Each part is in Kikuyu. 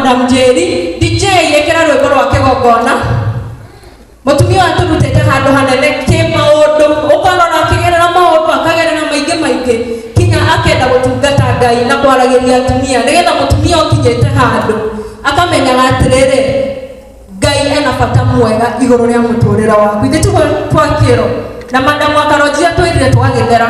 Madam Njeri. DJ, ĩkĩra rwĩmbo rwa kĩgongona. Mũtumia ũyũ atũrutĩte handũ hanene kĩmaũndũ, ũkarora akĩgerera maũndũ, akagerera maingĩ maingĩ kinya akenda gũtungata Ngai na kwaragĩria atumia, nĩgetha mũtumia ũkinyĩte handũ akamenyaga atĩrĩrĩ, Ngai ena bata mwega igũrũ rĩa mũtũrĩre waku. Ithuĩ tiguo twakĩrwo na Madam Akaronjia twĩrire twagĩthera,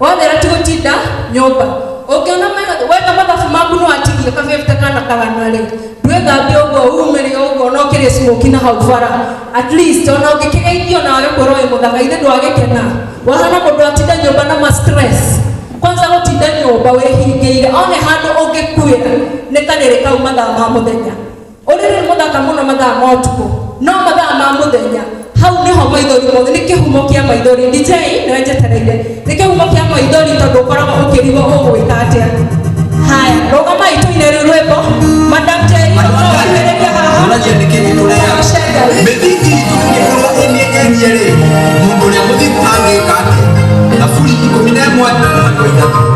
wathera ti gũtinda nyũmba. Ũngĩona weka mathabu maku no atigie ka 50 kana kagana rĩ, ndwĩthambie ũguo umĩre ũguo no kĩrĩ smoky na hau bara, at least ona ũngĩkĩgeithio na wage kwĩrwo wĩ mũthaka, ithe ndwagĩkena. Wahana mũndũ atinda nyũmba na ma stress. Kwanza gũtinda nyũmba wĩhingĩire, one handũ ũngĩkuĩra nĩ karĩrĩ kau mathaa ma mũthenya. Ũrĩrĩ nĩ mũthaka mũno mathaa ma ũtukũ, no mathaa ma mũthenya hau nĩho maithori mothe, nĩ kĩhumo kĩa maithori. DJ nĩwe njetereire, nĩ kĩhumo kĩa maithori tondũ ũkoragwo ũkĩrigwo ũgwĩka atĩa. Haya, rũgamai tũine rĩu rwĩmbo. Madam Njeri, ũrokuhĩrĩria haha. Ũragia nĩkĩ gĩtũrĩa? Ũgoce Ngai. Mĩthingi itũ ĩngĩkorwo ĩmĩenyemie rĩ, mũndũ ũrĩa mũthingu angĩka atĩa? Thaburi 11 mũhari wa 3.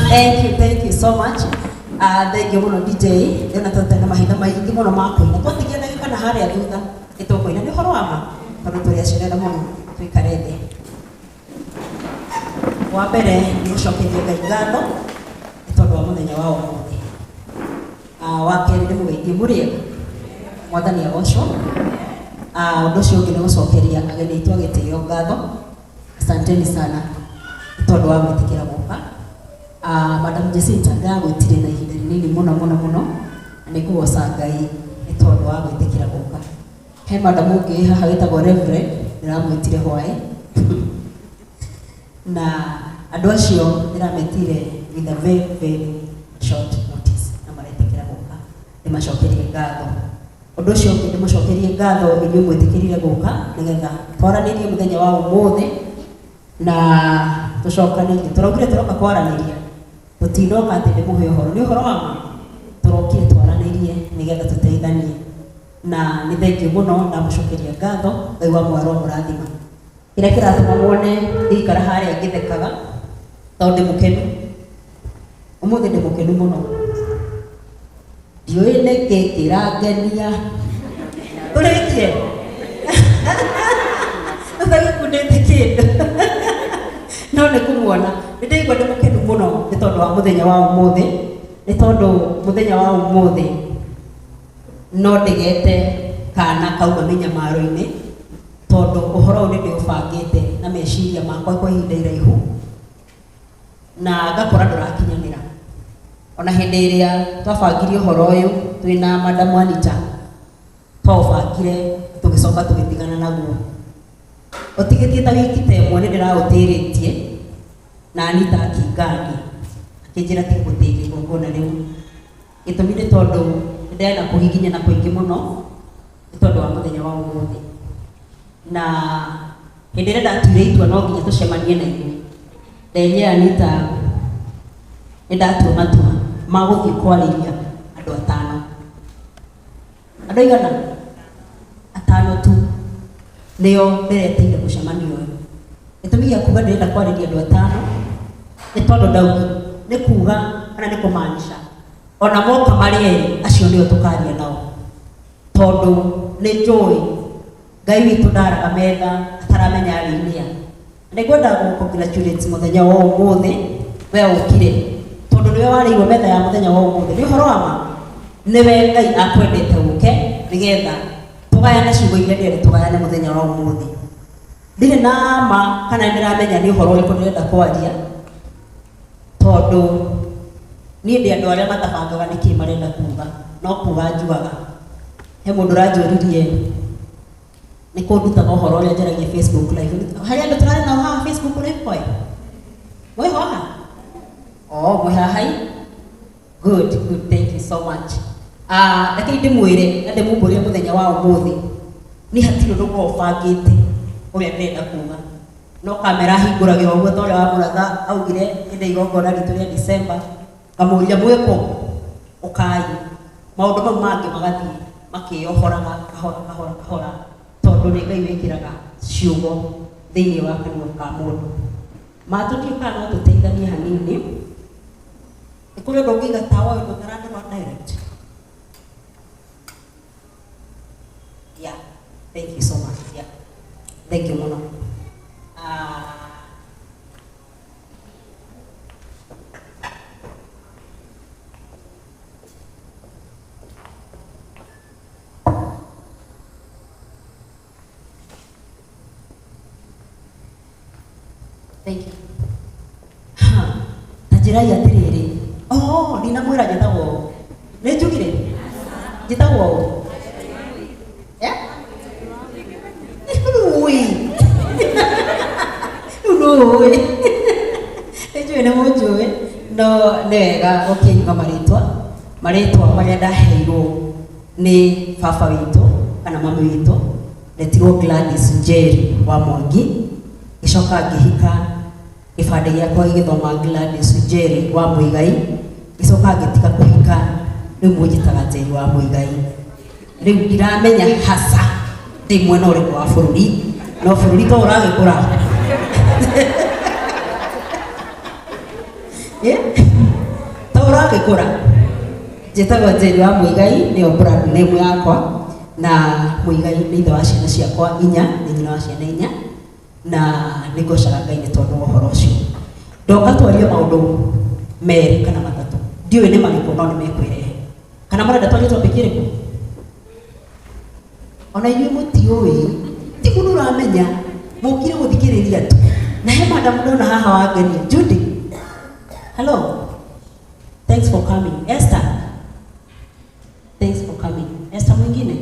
Thank you, thank you so much. Thank you mũno DJ. Ndĩrona tũtarĩ na mahinda maingĩ mũno ma kũina. Twatigia ndagĩka na harĩa thutha nĩ tũkũina. Nĩ ũhoro wa ma tondũ tũrĩ acerere mũno tũikare thĩ. Wa mbere nĩ gũcokeria Ngai ngatho nĩ tondũ wa mũthenya wa ũmũthĩ. Wa kerĩ nĩ mũgeithie mũrĩega, Mwathani agocwo. Ũndũ ũcio ũngĩ nĩ gũcokeria ageni aitũ a gĩtĩo ngatho. Asanteni sana nĩ tondũ wa gwĩtĩkĩra gũka. Madam Jacinta, ndĩragwĩtire na ihinda rĩnini mũno mũno mũno, na nĩ ngũgoca Ngai nĩ tondũ wa gwĩtĩkĩra gũka. He madam ũngĩ wĩ haha wĩtagwo Reverend, ndĩramwĩtire hwaĩ. Na andũ acio ndĩrametire with a very very short notice na maretĩkĩra gũka. Ndĩmacokerie ngatho. Ũndũ ũcio ũngĩ ndĩmũcokerie ngatho inyuĩ mwĩtĩkĩrire gũka nĩgetha twaranĩrie mũthenya wa ũmũthĩ na tũcokanĩrie. Tũraugire tũroka kwaranĩria, tũtinoka atĩ ndĩmũhe ũhoro. Nĩ ũhoro wa ma, tũrokire twaranĩrie nĩgetha tũteithanie. Na nĩ thengiũ mũno, ndamũcokeria ngatho. Ngai wa muoyo aromũrathima. Kĩrĩa kĩratũma muone ngĩikara harĩa ngĩthekaga tondũ ndĩ mũkenu. Ũmũthĩ ndĩ mũkenu mũno. Ndiũĩ nĩkĩ kĩrangenia. Tũrĩkie. Ũtagĩkundĩte kĩndũ. No nĩ kũmuona. Nĩ ndĩraigua ndĩ mũkenu mũno nĩ tondũ wa mũthenya wa ũmũthĩ. Nĩ tondũ mũthenya wa ũmũthĩ no ndĩgete kana kauma mĩnyamaro-inĩ, tondũ ũhoro ũyũ nĩ ndĩũbangĩte na meciria makwa kwa ihinda iraihu na ngakora ndũrakinyanĩra. Ona hĩndĩ ĩrĩa twabangirie ũhoro ũyũ twĩna Madam Anita, twaũbangire tũgĩcoka tũgĩtigana naguo. Ũtigĩtie ta wiki ta ĩmwe nĩ ndĩraũtĩrĩtie na Anita akingania akĩnjĩra tiga gũtĩria igongona rĩu. Gĩtũmi nĩ tondũ nĩ ndĩrenda kũhihinyana kũingĩ mũno nĩ tondũ wa mũthenya wa ũmũthĩ. Na hĩndĩ ĩrĩa ndatuire itua no nginya tũcemanie na inyuĩ, nderire Anita nĩ ndatua matua ma gũthiĩ kwarĩria andũ atano. Andũ aigana? Atano tu. Nĩo ndĩretĩire mũcemanio ũyũ. Gĩtũmi gĩa kuga ndĩrenda kwarĩria andũ atano nĩ tondũ ndaugi nĩ kuga kana nĩ kũmaanisha ona moka marĩ erĩ acio nĩo tũkaria nao, tondũ nĩ njũĩ Ngai witũ ndaraga metha ataramenya arĩ-inĩ a. Nĩ ngwenda gũ congratulate mũthenya wa ũmũthĩ we ũkire, tondũ nĩwe warĩirwo metha ya mũthenya wa ũmũthĩ. Nĩ ũhoro wa ma, nĩwe Ngai akwendete ũke nĩgetha tũgayane ciugo iria ndĩrenda tũgayane mũthenya wa ũmũthĩ. Ndirĩ na ma kana nĩndĩramenya nĩ ũhoro ũrĩkũ ndĩrenda kwaria, tondũ niĩ ndĩ andũ arĩa matabangaga nĩkĩ marenda kuga, no kuga njugaga. He mũndũ ũranjũririe nĩ kũndutaga ũhoro ũrĩa njaragia Facebook live. Harĩ andũ tũrarĩ nao haha Facebook live boy? Mwĩho haha? Oh, mwĩ haha i? Good, good, thank you so much. Reke ndĩmwĩre na ndĩmumbũrĩre mũthenya wa ũmũthĩ niĩ hatirĩ ũndũ ngoragwo bangĩte ũrĩa ndĩrenda kuga, no kamera hingũragĩra ũguo ta ũrĩa wa mũratha augire hĩndĩ ya igongona ritũ rĩa December, ngamũria mwĩkũ ũkai, maũndũ mau mangĩ magathiĩ makĩyohoraga kahora kahora kahora, tondũ nĩ Ngai wĩkĩraga ciugo thĩinĩ wa kanua ka mũndũ. Matũ ndiũ kana no tũteithanie hanini. Nĩ kũrĩ ũndũ ũngĩiga tawa ũyũ ndũtarandora direct. Yeah, thank you so much. Yeah, thank you mũno. Thank you. Ha, ta njĩrai atĩrĩrĩ, oh, ndinamwĩra njĩtagwo ũũ. Nĩ njugire? Njĩtagwo ũũ? Eh? Rĩu rĩu nũĩ. Nĩ njũĩ nĩ mũnjũĩ, no nĩ wega gũkĩnyua marĩtwa. Marĩtwa marĩa ndaheirwo nĩ baba witũ kana mami witũ, ndetirwo Gladys Njeri wa Mwangi, ngĩcoka ngĩhika gĩbandĩ gĩakwa gĩgĩthoma Gladys Njeri wa Muigai, ngĩcoka ngĩtiga kũhika, rĩu mũnjĩtaga Njeri wa Muigai. Rĩu ndiramenya hasa ndĩ mwena ũrĩkũ wa bũrũri, no bũrũri to ũragĩkũra. Eh? To ũragĩkũra. Njĩtagwo Njeri wa Muigai, nĩyo brand name yakwa, na Muigai nĩ ithe wa ciana ciakwa inya, nĩ nyina wa ciana inya, na nĩ ngocaga Ngai nĩ tondũ wa ũhoro ũcio. Ndoka twarie maũndũ merĩ kana matatũ, ndiũĩ nĩ marĩkũ no nĩ mekwĩrehe. Kana mũrenda twarie topic ĩrĩkũ? Ona inyuĩ mũtiũĩ, ti mũndũ ũramenya, mũkire gũthikĩrĩria tu. Na he madam ndona haha wangenia, Judy. Hello. Thanks for coming. Esther. Thanks for coming. Esther mwingine?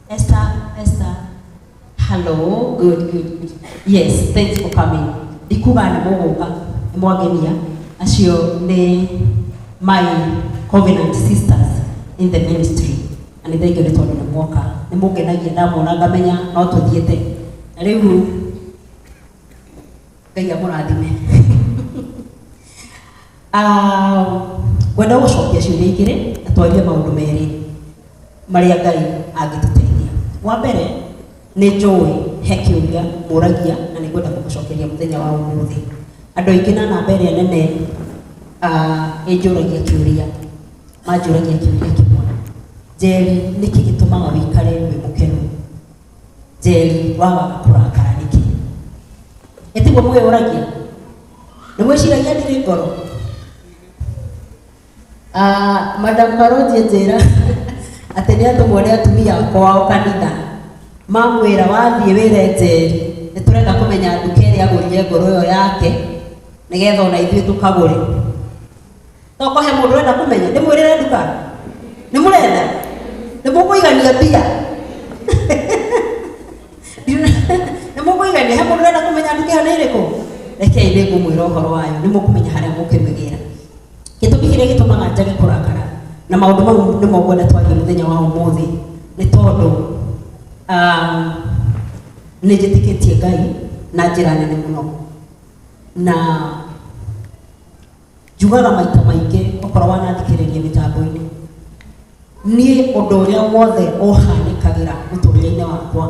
Esther, Esther. Hello. Good, good, good. Yes, thanks for coming. Ndikuga nĩ mũgũka, nĩ mwangenia. Acio nĩ my covenant sisters in the ministry. Na nĩ thengiũ nĩ tondũ nĩ mwoka. Nĩ mũngenagia ndamwona ngamenya no tũthiĩte. Na rĩu Ngai amũrathime. Ngwenda gũcokia ciũria igĩrĩ na twarie maũndũ merĩ marĩa Ngai angĩtũteithia. Wa mbere nĩ njũĩ he kĩũria mũragia na nĩ ngwenda gũgũcokeria mũthenya wa ũmũthĩ. Andũ aingĩ na namba ĩrĩa nene ĩnjũragia kĩũria, manjũragia kĩũria kĩmwe. Njeri, nĩkĩ gĩtũmaga wĩikare wĩ mũkenu? Njeri, wagaga kũrakara nĩkĩ? Ĩtiguo mwĩyũragia? Nĩ mwĩciragia ndirĩ ngoro? Madam Karonji njĩra atĩ nĩ atũmwo nĩ atumia kwao kanitha, mamwĩra wathiĩ wĩre Njeri nĩ tũrenda kũmenya nduka ĩrĩa agũrire ngoro ĩyo yake nĩgetha ona ithuĩ tũkagũre. Toko he mũndũ ũrenda kũmenya, ndĩmwĩrĩre nduka? Nĩ mũrenda? Nĩ mũkũigania mbia? Nĩ mũkũigania? He mũndũ ũrenda kũmenya nduka ĩyo nĩ ĩrĩkũ? Rekei nĩ ngũmwĩra ũhoro wayo, nĩ mũkũmenya harĩa mũkĩmĩgĩra. Gĩtũmi kĩrĩa gĩtũmaga njage kũrakara na maũndũ mau nĩmo ngwenda twarie mũthenya wa ũmũthĩ nĩ tondũ nĩ njĩtĩkĩtie Ngai na njĩra nene mũno, na njugaga maita maingĩ okorwo wanathikĩrĩria mĩtambo-inĩ, niĩ ũndũ ũrĩa wothe ũhanĩkagĩra mũtũrĩre-inĩ wakwa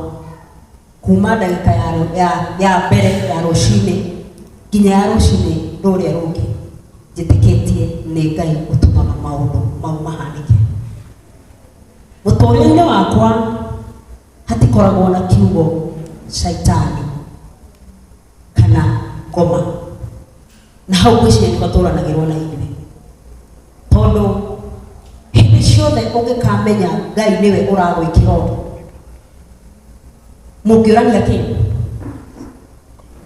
Kuma ndagĩka ya, ya, ya mbere ya rũcinĩ nginya ya rũcinĩ rũrĩa rũngĩ, njĩtĩkĩtie nĩ Ngai ũtũmaga maũndũ mau mahanĩke. Mũtũrĩre-inĩ wakwa hatikoragwo na kiugo caitani kana ngoma, na hau ngwĩciria nĩho tũranagĩrwo na inyuĩ, tondũ hĩndĩ ciothe ũngĩkamenya Ngai nĩwe ũragwĩkĩra ũndũ, mũngĩũrania kĩ?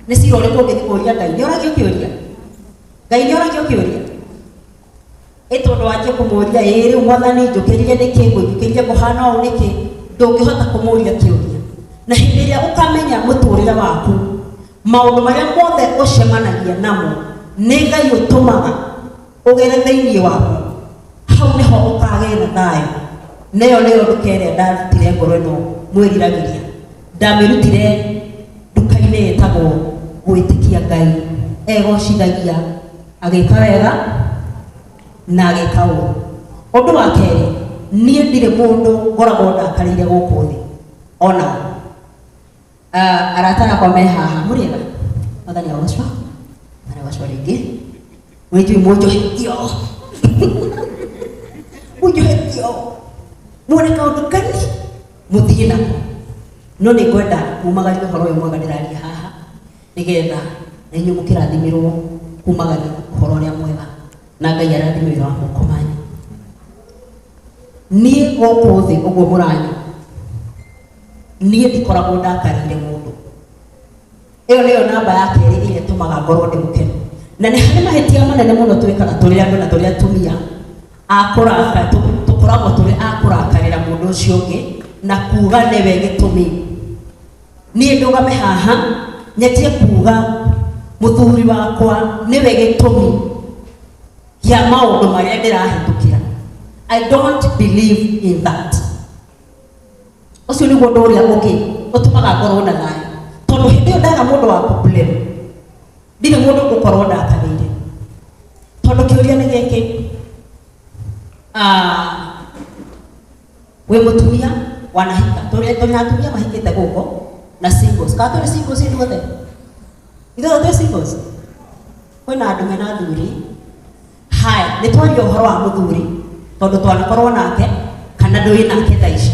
Nĩ cira ũrĩkũ ũngĩthiĩ kũũria Ngai? Nĩ oragio kĩũria? Ngai nĩ oragio kĩũria? Ĩ tondũ wanjie kũmũria, ĩ rĩu Mwathani njũkĩrire nĩkĩ, ngũnjũkĩrire kũhana ũũ nĩkĩ? Ndũngĩhota kũmũria kĩũria. Na hĩndĩ ĩrĩa ũkamenya mũtũrĩre waku, maũndũ marĩa mothe ũcemanagia namo nĩ Ngai ũtũmaga ũgere thĩinĩ wamo, hau nĩho ũkagĩa na thayũ. Neyo nĩyo nduka ĩrĩa ndarutire ngoro ĩno mwĩriragĩria. Ndamĩrutire nduka-inĩ ĩtagwo Gwĩtĩkia Ngai Egocithagia Agĩka wega na agĩka ũru. Ũndũ wa kerĩ, niĩ ndirĩ mũndũ ngoragwo ndakarĩire gũkũ thĩ ona ũ. Arata akwa me haha, mũrĩega? Mwathani agocwo, Mwathani agocwo rĩngĩ. Mwĩnjũĩ mũnjohetio, mũnjohetio, muone kaũndũ kani mũthiĩ nako. No nĩ ngwenda mumagarie ũhoro ũyũ mwega ndĩraria haha, nĩgetha na inyuĩ mũkĩrathimirwo kumagaria ũhoro ũrĩa mwega, na Ngai arathime wĩra wa moko manyu. Niĩ gũkũ thĩ ũguo mũranyona, niĩ ndikoragwo ndakarĩire mũndũ. Ĩyo nĩyo namba ya kerĩ ĩrĩa ĩtũmaga ngorwo ndĩ mũkenu. Na nĩ harĩ mahĩtia manene mũno twĩkaga tũrĩ andũ na tũrĩ atumia a kũraka, tũkoragwo tũrĩ a kũrakarĩra mũndũ ũcio ũngĩ na kuga nĩwe gĩtũmi. Niĩ ndũgame haha nyanjie kuga mũthuri wakwa nĩwe gĩtũmi kĩa maũndũ marĩa ndĩrahĩtũkĩra. I don't believe in that. Ũcio nĩguo ũndũ ũrĩa ũngĩ ũtũmaga ngorwo na thayũ, tondũ hĩndĩ ĩyo ndaga mũndũ wa kũ-blame, ndirĩ mũndũ ngũkorwo ndakarĩire. Tondũ kĩũria nĩ gĩkĩ, wĩ mũtumia wanahika, tũrĩ na atumia mahikĩte gũkũ na singles, kana tũrĩ singles ithuothe? Ithuothe twĩ singles? Kwĩna andũ mena athuri. Haya, nĩ twaria ũhoro wa mũthuri, tondũ twanakorwo nake kana ndũĩ nake thaa ici.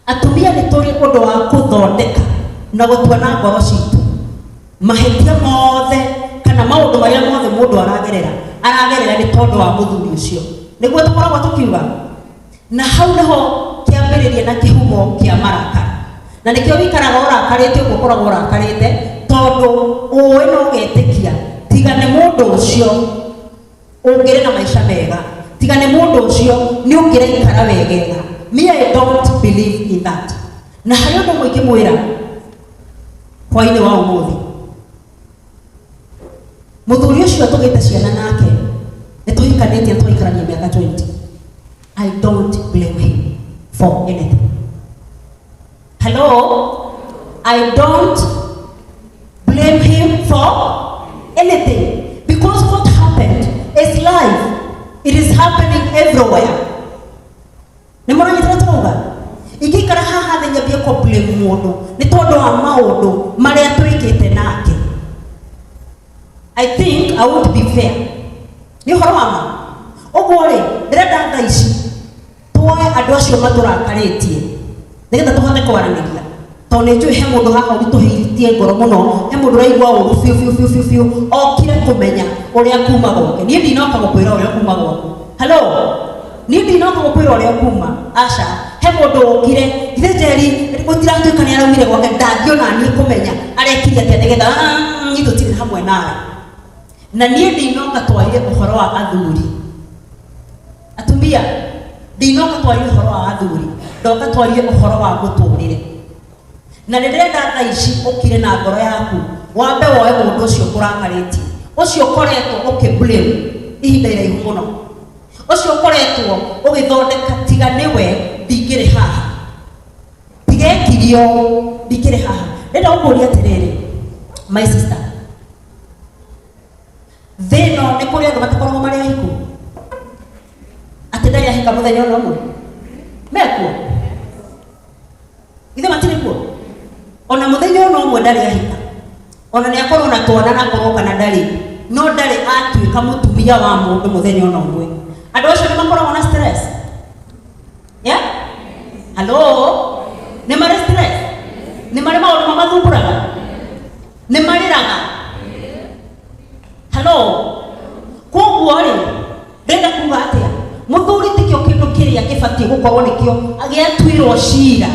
Atumia nĩ tũrĩ ũndũ wa kũthondeka na gũtua na ngoro citũ mahĩtia mothe kana maũndũ marĩa mothe mũndũ aragerera, aragerera nĩ tondũ wa mũthuri ũcio. Nĩguo tũkoragwo tũkiuga. Na hau nĩho kĩambĩrĩria na kĩhumo kĩa marakara. Na nĩkĩo wĩikaraga ũrakarĩte ũguo ũkoragwo ũrakarĩte, tondũ ũĩ na ũgetĩkia tiga nĩ mũndũ ũcio ũngĩrĩ na maica mega, tiga nĩ mũndũ ũcio nĩ ũngĩraikara wegega. Me, I don't believe in that. Na harĩ ũndũ ũmwe ingĩmwĩra hwainĩ wa ũmũthĩ, mũthuri ũcio tũgĩte ciana nake, nĩ tũhikanĩtie, twaikarania mĩaka 20. I don't blame him for anything. Hello? I don't blame him for anything. Because what happened is life. It is happening everywhere. Nĩ mũranyitana tũrauga? Ingĩikara haha thĩ nyambie kũ blame mũndũ nĩ tondũ wa maũndũ marĩa twĩkĩte nake, I think I won't be fair. Nĩ ũhoro wa ma. Ũguo rĩ, ndĩrenda thaa ici tuoe andũ acio matũrakarĩtie nĩgetha tũhote kwaranĩria, tondũ nĩ njũĩ he mũndũ haha ũritũhĩtie ngoro mũno, he mũndũ ũraigua ũru biũ biũ biũ biũ biũ, okire kũmenya ũrĩa kuma gwake. Niĩ ndinoka gũkwĩra ũrĩa kuma gwaku. Hello? Niĩ ndinoka gũkwĩra ũrĩa kuma. Aca, he mũndũ ũkire, githĩ Njeri gũtiratuĩka nĩ araumire gwake, ndangĩona niĩ kũmenya arekire atĩa nĩgetha niĩ tũtirĩ hamwe nawe. Na niĩ ndinoka twarie ũhoro wa athuri. Atumia, ndinoka twarie ũhoro wa athuri, ndoka twarie ũhoro wa mũtũrĩre. Na nĩ ndĩrenda thaa ici ũkire na ngoro yaku, wambe woe mũndũ ũcio ũkũrakarĩtie, ũcio ũkoretwo ũkĩ-blame ihinda iraihu mũno, ũcio ũkoretwo ũgĩthondeka tiga nĩwe ndingĩrĩ haha, tiga ekire ũũ ndingĩrĩ haha. Ndĩrenda gũkũria atĩrĩrĩ, my sister, thĩ ĩno nĩ kũrĩ andũ matakoragwo marĩ ahiku, atĩ ndarĩ ahika mũthenya ona ũmwe? Mekuo? Ithe matirĩ kuo? Ona mũthenya ona ũmwe ndarĩ ahika. Ona nĩ akorwo na twana na akorwo kana ndarĩ, no ndarĩ atuĩka mũtumia wa mũndũ mũthenya ona ũmwe. Andũ acio nĩ makoragwo na stress? Yeah? Hello? Nĩ marĩ stress? Nĩ marĩ maũndũ mamathumbũraga? Nĩ marĩraga? Hello? Koguo rĩ, ndĩrenda kuga atĩa? Mũthuri tikĩo kĩndũ kĩrĩa kĩbatiĩ gũkorwo nĩkĩo gĩatuirwo cira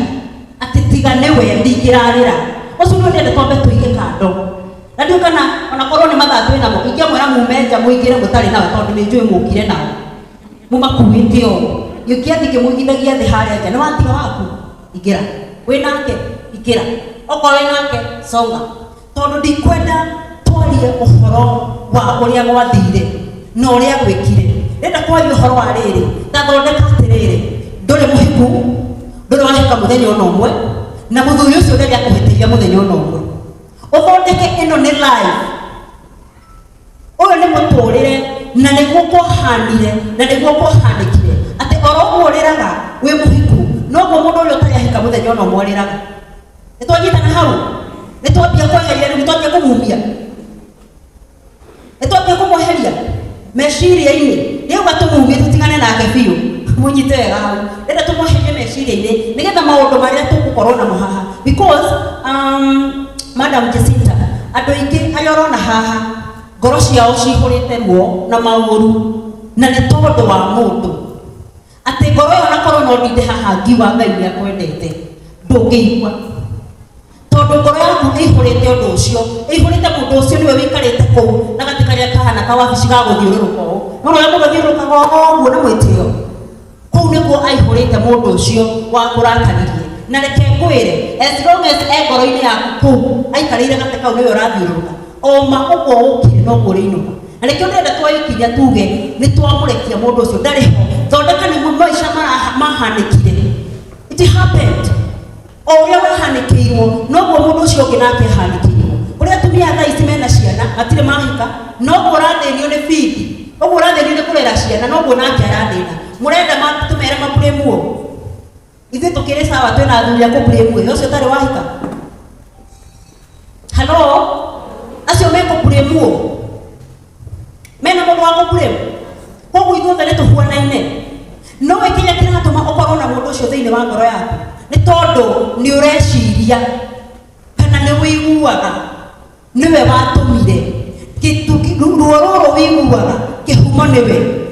atĩ tiga nĩwe ndingĩrarĩra. Ũcio nĩ ndĩrenda twambe tũige kando. Na ndiũĩ kana onakorwo nĩ mathaa twĩ namo, ingĩamwĩra mume nja mũingĩre mũtarĩ nao tondũ nĩ njũĩ mũkire nao. Mũmakuĩte ũũ. Gĩũkia ngĩmũigithagia thĩ harĩa nja. Nĩ watiga waku? Ingĩra. Wĩ nake? Ingĩra. Okorwo wĩ nake, songa. Tondũ ndikwenda twarie ũhoro wa ũrĩa gwathire na ũrĩa gwĩkire. Ndĩrenda kwaria ũhoro wa rĩrĩ, ta thondeka atĩrĩrĩ, ndũrĩ mũhiku, ndũrĩ wahika mũthenya ona ũmwe, na mũthuri ũcio ndarĩ akũhĩtĩria mũthenya ona ũmwe. Ũthondeke ĩno nĩ life. Ũyũ nĩ mũtũrĩre na nĩguo kwahanire na nĩguo kwahanĩkire atĩ oro ũguo ũrĩraga wĩ mũhiku noguo mũndũ ũrĩa ũtarĩ ahika mũthenya ona ũmwe arĩraga. Nĩ twanyitana hau? Nĩ twambia kweheria rĩu, nĩ twambia kũmumia, nĩ twambia kũmweheria meciria-inĩ. Rĩu gatũmumie tũtigane nake biũ, mũnyite wega hau. Rĩrĩa tũmweherie meciria-inĩ nĩgetha maũndũ marĩa tũgũkorwo namo haha, because Madam Jacinta, andũ aingĩ arĩa ũrona haha ngoro ciao cihũrĩte ruo na maũru, na nĩ tondũ wa mũndũ atĩ ngoro ĩyo onakorwo no ndinde haha ngiuga Ngai nĩ akwendete, ndũngĩigua tondũ ngoro yaku ĩihũrĩte ũndũ ũcio, ĩihũrĩte mũndũ ũcio nĩwe wĩikarĩte kũu na gatĩ karĩa kahana kawabici ga gũthiũrũrũka ũũ, no ũrĩa mũndũ athiũrũrũkaga ũguo na mwĩtĩo, kũu nĩkuo aihũrĩte mũndũ ũcio wakũrakaririe. Na reke ngwĩre, as long as e ngoro-inĩ yaku kũu aikarĩire gatĩ kau nĩwe ũrathiũrũrũka, oma ũguo ũkire noguo ũrĩinũka. Na nĩkĩo ndĩrenda tuoye ikinya tuge nĩ twamũrekia mũndũ ũcio ndarĩ ho. Thondeka nĩ maica mahanĩkire. It happened. O ũrĩa wahanĩkĩirwo noguo mũndũ ũcio ũngĩ nake ahanĩkĩirwo. Kũrĩ atumia thaa ici mena ciana matirĩ mahika, noguo ũrathĩnio nĩ bithi, ũguo ũrathĩnio nĩ kũrera ciana noguo nake arathĩna. Mũrenda tũmere mablame-wo? Ithuĩ tũkĩrĩ sawa twĩna athuri a kũblame-wo, ũcio ũtarĩ wahika? Hello? Acio mekũblame-wo? Mena mũndũ wa kũblame? Koguo ithuothe nĩ tũhuanaine. No we kĩrĩa kĩratũma ũkorwo na mũndũ ũcio thĩinĩ wa ngoro yaku nĩ tondũ nĩ ũreciria kana nĩ wĩiguaga nĩwe watũmire ruo rũrũ wĩiguaga kĩhumo nĩwe.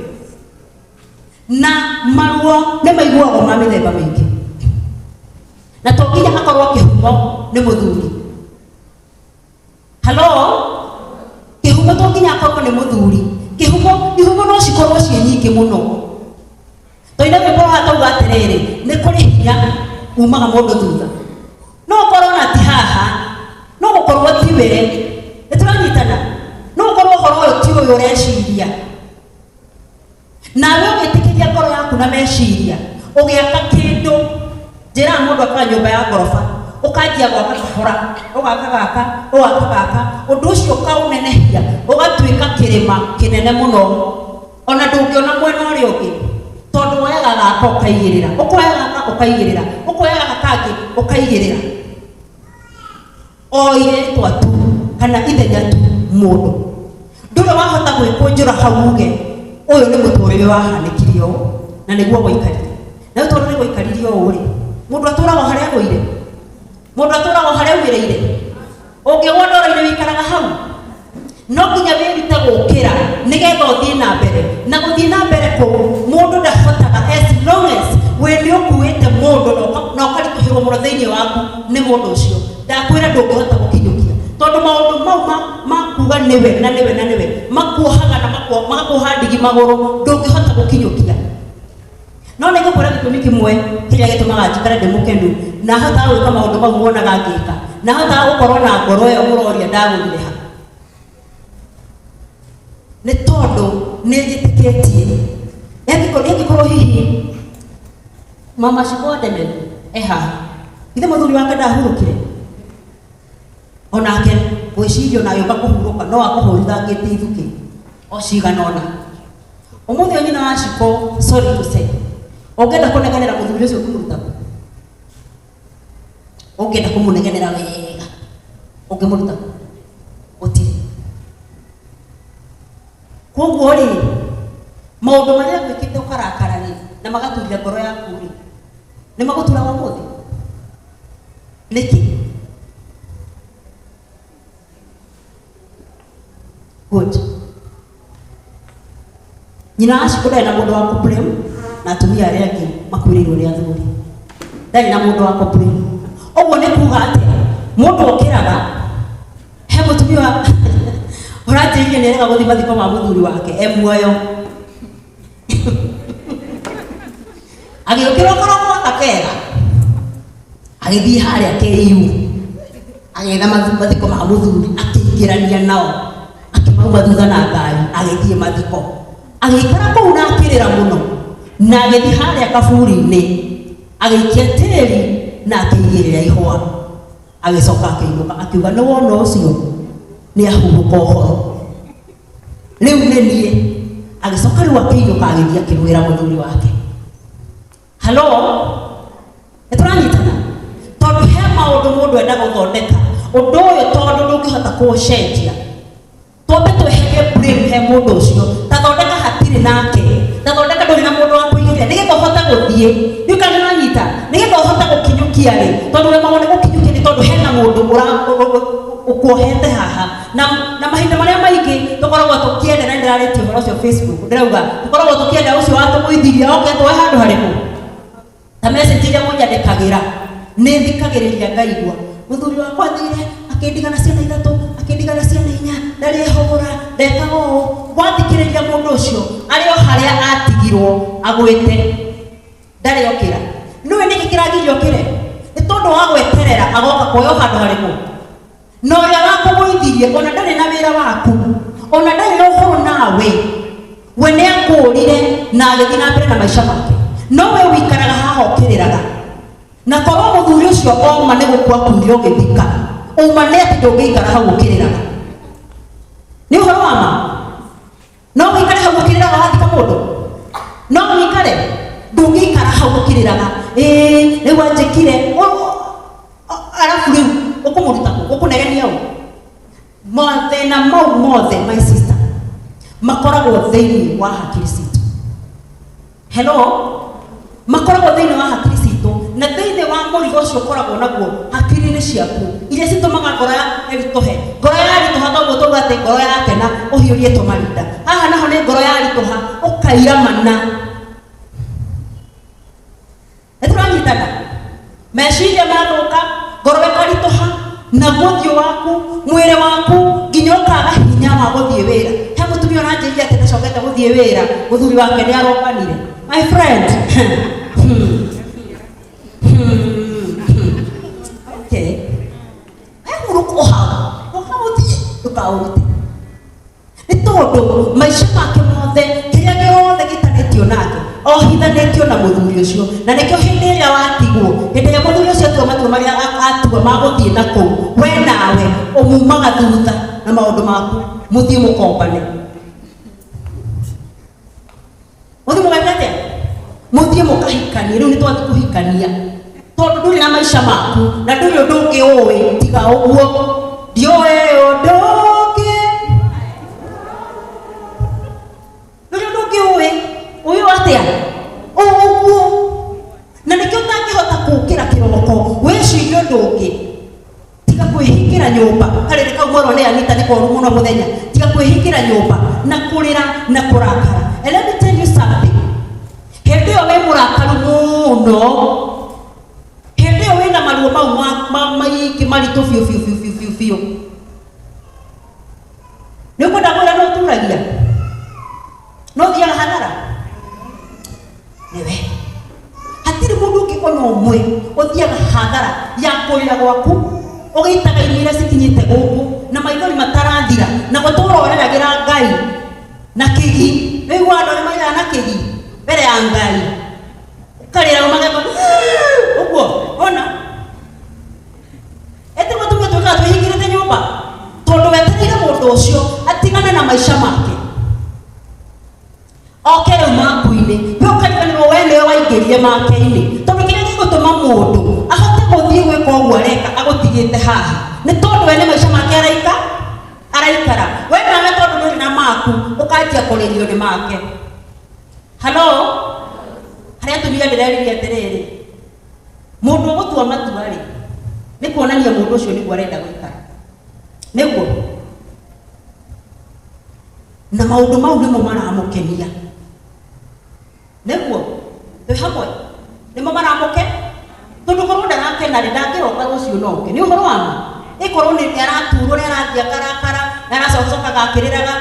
Na maruo nĩ maiguagwo ma mĩthemba mĩingĩ, na to nginya akorwo kĩhumo nĩ mũthuri. Hello? Kĩhumo to nginya akorwo nĩ mũthuri. Kĩhumo, ihumo no cikorwo ciĩ nyingĩ mũno. Tũina rwĩmbo rwa tauga atĩrĩrĩ, nĩ kũrĩ hinya umaga mũndũ thutha. No ũkorwo na ti haha, no gũkorwo ti we. Nĩ tũranyitana? No ũkorwo ũhoro ũyũ ti ũyũ ũreciria. Nawe ũgĩtĩkĩria ngoro yaku na meciria, ũgĩaka kĩndũ. Njĩraga mũndũ akaga nyũmba ya ngoroba, ũkanjia gwaka kahora, ũgaka gaka, ũgaka gaka, ũndũ ũcio ũkaũnenehia, ũgatuĩka kĩrĩma kĩnene mũno, ona ndũngĩona mwena ũrĩa ũngĩ, tondũ woyaga gaka ũkaigĩrĩra, ũkoya gaka ũkaigĩrĩra, ũkoya gaka kangĩ ũkaigĩrĩra. O irĩtwa tu kana ithenya tu mũndũ ndũrĩ wahota gwĩkũnjũra hau uge ũyũ nĩ mũtũrĩre wahanĩkire ũũ na nĩguo gwaikarire. Na rĩu tondũ nĩ gwaikarire ũũ rĩ, mũndũ atũraga o harĩa agũire, mũndũ atũraga o harĩa aumĩrĩire. Ũngĩgwa ndoro-inĩ wĩikaraga hau. No nginya wĩrute gũkĩra nĩgetha ũthiĩ na mbere. Na gũthiĩ na mbere kũu mũndũ ndahotaga as long as we nĩ ũkuĩte mũndũ na ũkaritũhĩrwo mũno thĩinĩ waku nĩ mũndũ ũcio. Ndakwĩra ndũngĩhota gũkinyũkia tondũ maũndũ mau ma kuga nĩwe na nĩwe na nĩwe makuohaga na magakuoha ndigi magũrũ, ndũngĩhota gũkinyũkia. No nĩ ngũkwĩra gĩtũmi kĩmwe kĩrĩa gĩtũmaga njikare ndĩ mũkenu na hotaga gwĩka maũndũ mau muonaga ngĩka, na hotaga gũkorwo na ngoro ĩyo mũroria ndagũrire ha, nĩ tondũ nĩ njĩtĩkĩtie angĩkorwo hihi mama Shiko Ndemenu e haha, githĩ mũthuri wake ndahurũkire? Onake ngwĩciria ona agĩũka kũhurũka no akũhũrithangĩtie ithukĩ o cigana ũna. Ũmũthĩ ũyũ nyina wa Shiko, sorry to say, ũngĩenda kũnegenera mũthuri ũcio ũngĩmũruta kũ? Ũngĩenda kũmũnegenera wega Ũngĩmũruta kũ? Gũtirĩ. Koguo rĩ, maũndũ marĩa gwĩkĩte ũkarakara rĩ, na magaturia ngoro yaku rĩ, nĩ magũturaga ũmũthĩ? Nĩkĩ? Good. Nyina wa Shiko ndarĩ na mũndũ wa kũ-blame, na atumia arĩa angĩ makuĩrĩirwo nĩ athuri. Ndarĩ na mũndũ wa kũ-blame. Ũguo nĩ kuga atĩa? Mũndũ okĩraga, he mũtumia ũranjĩrire nĩ arega gũthiĩ mathiko ma mũthuri wake e muoyo. Agĩũkĩra ũkoroko gaka kega, agĩthiĩ harĩa KU, agĩetha mathiko ma mũthuri, akĩingĩrania nao, akĩmauma thutha na ngari, agĩthiĩ mathiko, agĩikara kũu na akĩrĩra mũno, na agĩthiĩ harĩa kaburi-inĩ, agĩikia tĩri na akĩigĩrĩra ihũa, agĩcoka akĩinũka, akiuga nĩ wona ũcio nĩ ahurũka ũhoro rĩu nĩ niĩ. Agĩcoka rĩu akĩinũka, agĩthiĩ akĩrũĩra mũthuri wake. Halo, nĩ tũranyitana? Tondũ he maũndũ mũndũ enda gũthondeka ũndũ ũyũ, tondũ ndũngĩhota kũũcenjia, twambe tweherie blame he mũndũ ũcio. Ta thondeka hatirĩ nake, ta thondeka ndũrĩ na mũndũ wa kũigĩrĩra, nĩgetha ũhote gũthiĩ. Rĩu kana nĩũranyita? Nĩgetha ũhote gũkinyũkia rĩ, tondũ ũremagwo nĩ gũkinyũkia nĩ tondũ hena mũndũ ũkuohete haha. Na mahinda marĩa maingĩ tũkoragwo tũkĩenda, na ndĩrarĩtie ũhoro ũcio Facebook, ndĩrauga tũkoragwo tũkĩenda ũcio watũgũithirie oke twoe handũ harĩkũ. Ta message iria mũnyandĩkagĩra, nĩ thikagĩrĩria ngaigua mũthuri wakwa athire akĩndiga na ciana ithatũ, akĩndiga na ciana inya, ndarĩ ehũgũra, ndekaga ũũ. Wathikĩrĩria mũndũ ũcio arĩ o harĩa atigirwo agwĩte, ndarĩ okĩra. Nĩwe nĩkĩ kĩragiria okĩre? Nĩ tondũ wa gweterera agoka kuoywo handũ harĩkũ. Na ũrĩa wakũgũithirie ona ndarĩ na wĩra waku, ona ndarĩ na ũhoro nawe. We nĩ akũũrire na agĩthiĩ na mbere na maica make, no we ũikaraga haha ũkĩrĩraga. Na korwo mũthuri ũcio oma nĩ gũkua akuire ũgĩthika, ũma nĩ atĩ ndũngĩikara hau ũkĩrĩraga. Nĩ ũhoro wa ma. No ũikare hau ũkĩrĩraga wathika mũndũ? No ũikare? Ndũngĩikara hau ũkĩrĩraga, ĩĩ rĩu anjĩkire. Arabu rĩu ũkũmũruta kũ? Ũkũnegenia ũ? Mathĩna mau mothe, my sister, makoragwo thĩinĩ wa hakiri citũ. Hello, makoragwo thĩinĩ wa hakiri citũ, na thĩinĩ wa mũrigo ũcio ũkoragwo naguo hakiri-inĩ ciaku, iria citũmaga ngoro ya ĩritũhe. Ngoro yaritũha, toguo tauga atĩ ngoro yakena ũhiũrie marinda haha, naho nĩ ngoro yaritũha ũkairamana. Nĩ tũranyitana? Meciria mathũka, ngoro ĩkaritũha, naguo ũthiũ waku, mwĩrĩ waku, nginya ũkaga hinya wa gũthiĩ wĩra. He mũtumia ũranjĩrire atĩ ndacokete gũthiĩ wĩra, mũthuri wake nĩ arokanire. My friend, okay, hehurũka o hau, ndũkaũthiĩ, ndũkaũrute, nĩ tondũ maica make mothe, kĩrĩa gĩothe gĩtanĩtio nake, ohithanĩtio na mũthuri ũcio. Na nĩkĩo hĩndĩ ĩrĩa watigwo, hĩndĩ ĩrĩa mũthuri ũcio atua matua marĩa atua ma gũthiĩ na kũu, we nawe ũmumaga thutha na maũndũ maku, mũthiĩ mũkombane, mũthiĩ mũgeka atĩa, mũthiĩ mũkahikanie. Rĩu nĩ twathiĩ kũhikania, tondũ ndũrĩ na maica maku na ndũrĩ ũndũ ũngĩ ũĩ tiga ũguo. Ndiũĩ ũndũ ũngĩ, ndũrĩ ũndũ ũngĩ ũĩ. Ũyũ atĩa ũguo? Na nĩkĩo ũtangĩhota kũũkĩra kĩroko wĩcirie ũndũ ũngĩ tiga kwĩhingĩra nyũmba. Karĩrĩ kau mwerwo nĩ Anita nĩ koru mũno mũthenya. Tiga kwĩhingĩra nyũmba na kũrĩra na kũrakara. And let me tell you something, hĩndĩ ĩyo wĩ mũrakaru mũno, hĩndĩ ĩyo wĩna maruo mau maingĩ maritũ biũ biũ biũ biũ biũ biũ, nĩ ũkwenda kwĩra no ũturagia, no ũthiaga hathara. Nĩwe hatirĩ mũndũ ũngĩ ona ũmwe ũthiaga hathara ya kũrĩra gwaku, ũgĩitaga irio iria cikinyĩte gũkũ na maithori matarathira, na gũtũra ũrĩragĩra Ngai na kĩgi. Rĩu andũ arĩa marĩraga na kĩgi mbere ya Ngai, ũkarĩra ũmageka ũguo, ona ĩtĩ mũtumia twĩkaga twĩhingĩrĩte nyũmba, tondũ wetereire mũndũ ũcio atigane na maica make, oke rĩu maku-inĩ. We ũkariganĩrwo we nĩwe waingĩrire make-inĩ, tondũ kĩrĩa gĩgũtũma mũndũ ahote gũthiĩ gwĩka ũguo. ũguo areka agũtigĩte haha nĩ tondũ we nĩ maica make araika araikara we nawe tondũ ndũrĩ na maku ũkanjia kũrĩrio nĩ make. Halo, harĩa atumia ndĩreririe atĩrĩrĩ, mũndũ ũgũtua matua rĩ nĩ kuonania mũndũ ũcio nĩguo arenda gũikara nĩguo, na maũndũ mau nĩmo maramũkenia nĩguo twĩ hamwe nĩmo maramũke tondũ korwo ndarakena rĩ ndangĩroka rũciũ no oke nĩ ũhoro wa ma ĩkorwo nĩ araturwo nĩ arathiĩ akarakara nĩ aracokaga akĩrĩraga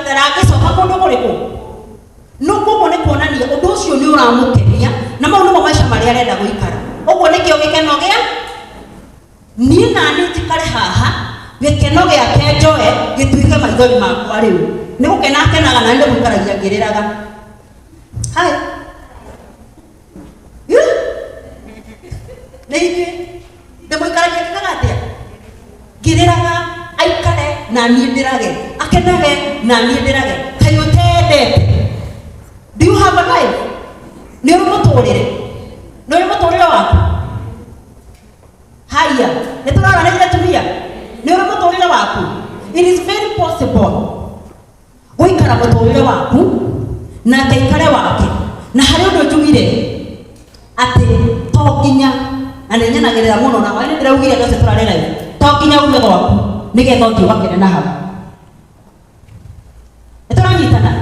ndangĩcoka kũndũ kũrĩkũ no koguo nĩ kuonania ũndũ ũcio nĩ ũramũkenia na mau nĩmo maica marĩa arenda gũikara ũguo nĩkĩo gĩkeno gĩa niĩ nani njikare haha gĩkeno gĩake njoe gĩtuĩke maithori makwa rĩu nĩ gũkena akenaga na nĩ gũikaragia ngĩrĩraga hai nĩ ithuĩ ndĩmũikaragia ngĩkaga atĩa ngĩrĩraga aikare na niĩ ndĩrage akenage na niĩ ndĩrage kaĩ ũtendete. Do you have a life? Nĩ ũrĩ mũtũrĩre nĩ ũrĩ mũtũrĩre waku haya nĩ tũraranĩria atumia nĩ ũrĩ mũtũrĩre waku. It is very possible gũikara mũtũrĩre waku nake aikare wake na harĩ ũndũ njugire atĩ to nginya na nĩ nyanagĩrĩra mũno na nĩ ndĩraugire andũ acio tũrarĩ live to nginya ume gwaku nĩgetha ũthiĩ ũgakene na hau nĩ tũranyitana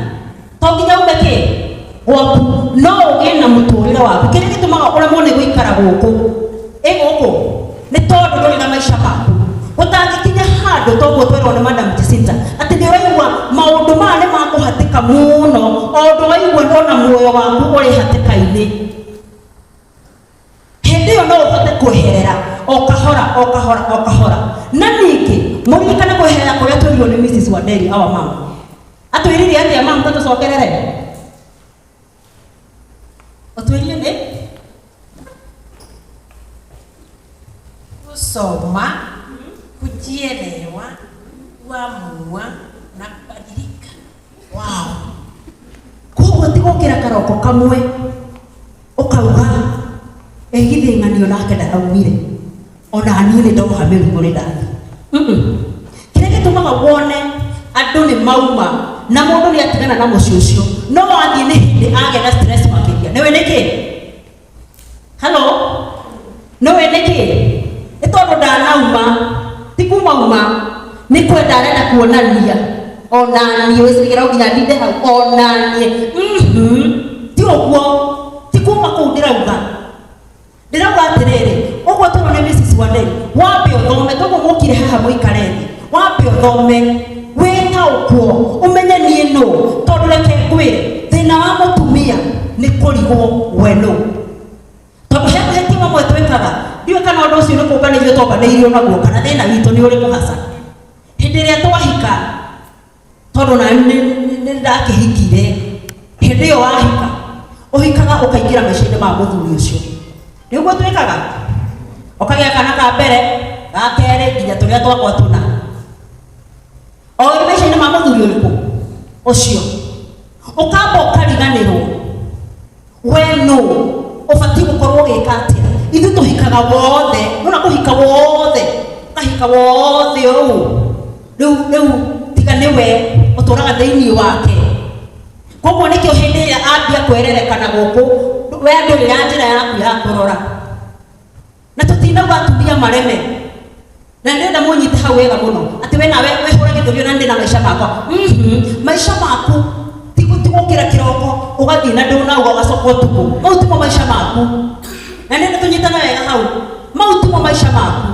to nginya ume kĩ gwaku no ũgĩe na mũtũrĩre waku kĩrĩa gĩtũmaga ũremwo nĩ gũikara gũkũ ĩ gũkũ nĩ tondũ ndũrĩ na maica maku ũtangĩkinya handũ toguo twerwo nĩ Madam Jacinta atĩ nĩ ũraigua maũndũ maya nĩ makũhatĩka mũno o ũndũ waigua ona muoyo waku ũrĩ hatĩka-inĩ hĩndĩ ĩyo no ũhote kweherera o kahora o kahora o kahora na ningĩ mũririkane kweherera kũrĩa twerirwo nĩ Mrs. Wanderi our mom atwĩrire atĩa mam tũtũcokerere ũtwĩrire nĩ kusoma, kujielewa, kuamua na kubadilika. Wow. Koguo ti gũkĩra karoko kamwe ũkauga ĩgithĩ ng'anio nake ndaraumire ona niĩ nĩ ndoha mĩrigo nĩ ndathiĩ. Kĩrĩa gĩtũmaga wone andũ nĩ mauma na mũndũ nĩ atigana na mũciĩ ũcio no wathiĩ nĩ hĩndĩ agĩa na stress makĩria nĩwe nĩkĩ? Hello? Nĩwe nĩkĩ? Nĩ tondũ ndanauma ti kuma uma nĩ kwenda arenda kuonania ona niĩ wĩcirĩgĩra nginya ndinde hau ona niĩ ti ũguo ti kuma kũu ndĩrauga ndĩrauga atĩrĩrĩ ũguo tũrona nĩ Mrs. Wanderi wambe ũthome toguo mũkire haha mũikare thĩ wambe ũthome wĩtaũkwo ũmenye niĩ nũ tondũ reke ngwĩre thĩna wa mũtumia nĩ kũrigwo we nũ tondũ he mahĩtia mamwe twĩkaga ndiũĩ kana ũndũ ũcio nĩ kũmbanĩirio twambanĩirio naguo kana thĩna witũ nĩ ũrĩkũ hasa hĩndĩ ĩrĩa twahika tondũ na nĩ ndakĩhikire hĩndĩ ĩyo wahika ũhikaga ũkaingĩra maica-inĩ ma mũthuri ũcio nĩguo twĩkaga ũkagĩa kana ka mbere ga kerĩ nginya tũrĩa twakwa tũna o ũrĩ maica-inĩ ma mũthuri ũrĩkũ ũcio ũkamba ũkariganĩrwo we nũ ũbatiĩ gũkorwo ũgĩka atĩa ithuĩ tũhikaga wothe nona kũhika wothe ũkahika wothe ũũ rĩu rĩu tiga nĩwe ũtũraga thĩinĩ wake koguo nĩkĩo hĩndĩ ĩrĩa ambia kwererekana gũkũ we ndũrĩ na njĩra yaku ya kũrora na tũtinauga atumia mareme na ndĩrenda mũnyite hau wega mũno atĩ we nawe wĩhũre gĩthũri ona ndĩ na maica makwa maica maku ti gũkĩra kĩroko ũgathiĩ na ndũnauga ũgacoka ũtukũ mau timo maica maku na ndĩrenda tũnyitane wega hau mau timo maica maku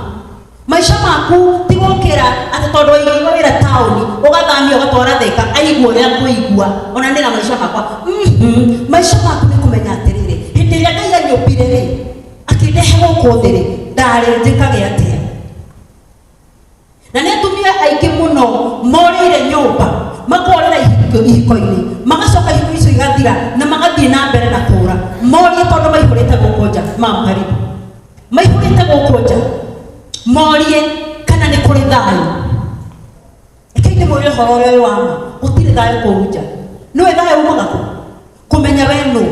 maica maku ti gũkĩra atĩ tondũ waigĩirwo wĩra taũni ũgathamio ũgatwara Thĩka aigua ũrĩa ngũigua ona ndĩ na maica makwa maica maku nĩ kũmenya atĩrĩrĩ hĩndĩ ĩrĩa Ngai anyũmbire rĩ akĩndehe gũkũ thĩ rĩ ndarĩ njĩkage atĩa na nĩ atumia aingĩ mũno morĩire nyũmba makorĩra ihiko-inĩ magacoka ihiko icio igathira na magathiĩ na mbere na kũra morie tondũ maihũrĩte gũkũ nja mam karibu maihũrĩte gũkũ nja morie kana nĩ kũrĩ thayũ reke ndĩmwĩre ũhoro ũrĩa ũyũ wa ma gũtirĩ thayũ kũu nja nĩwe thayũ umaga kũ kũmenya we nũ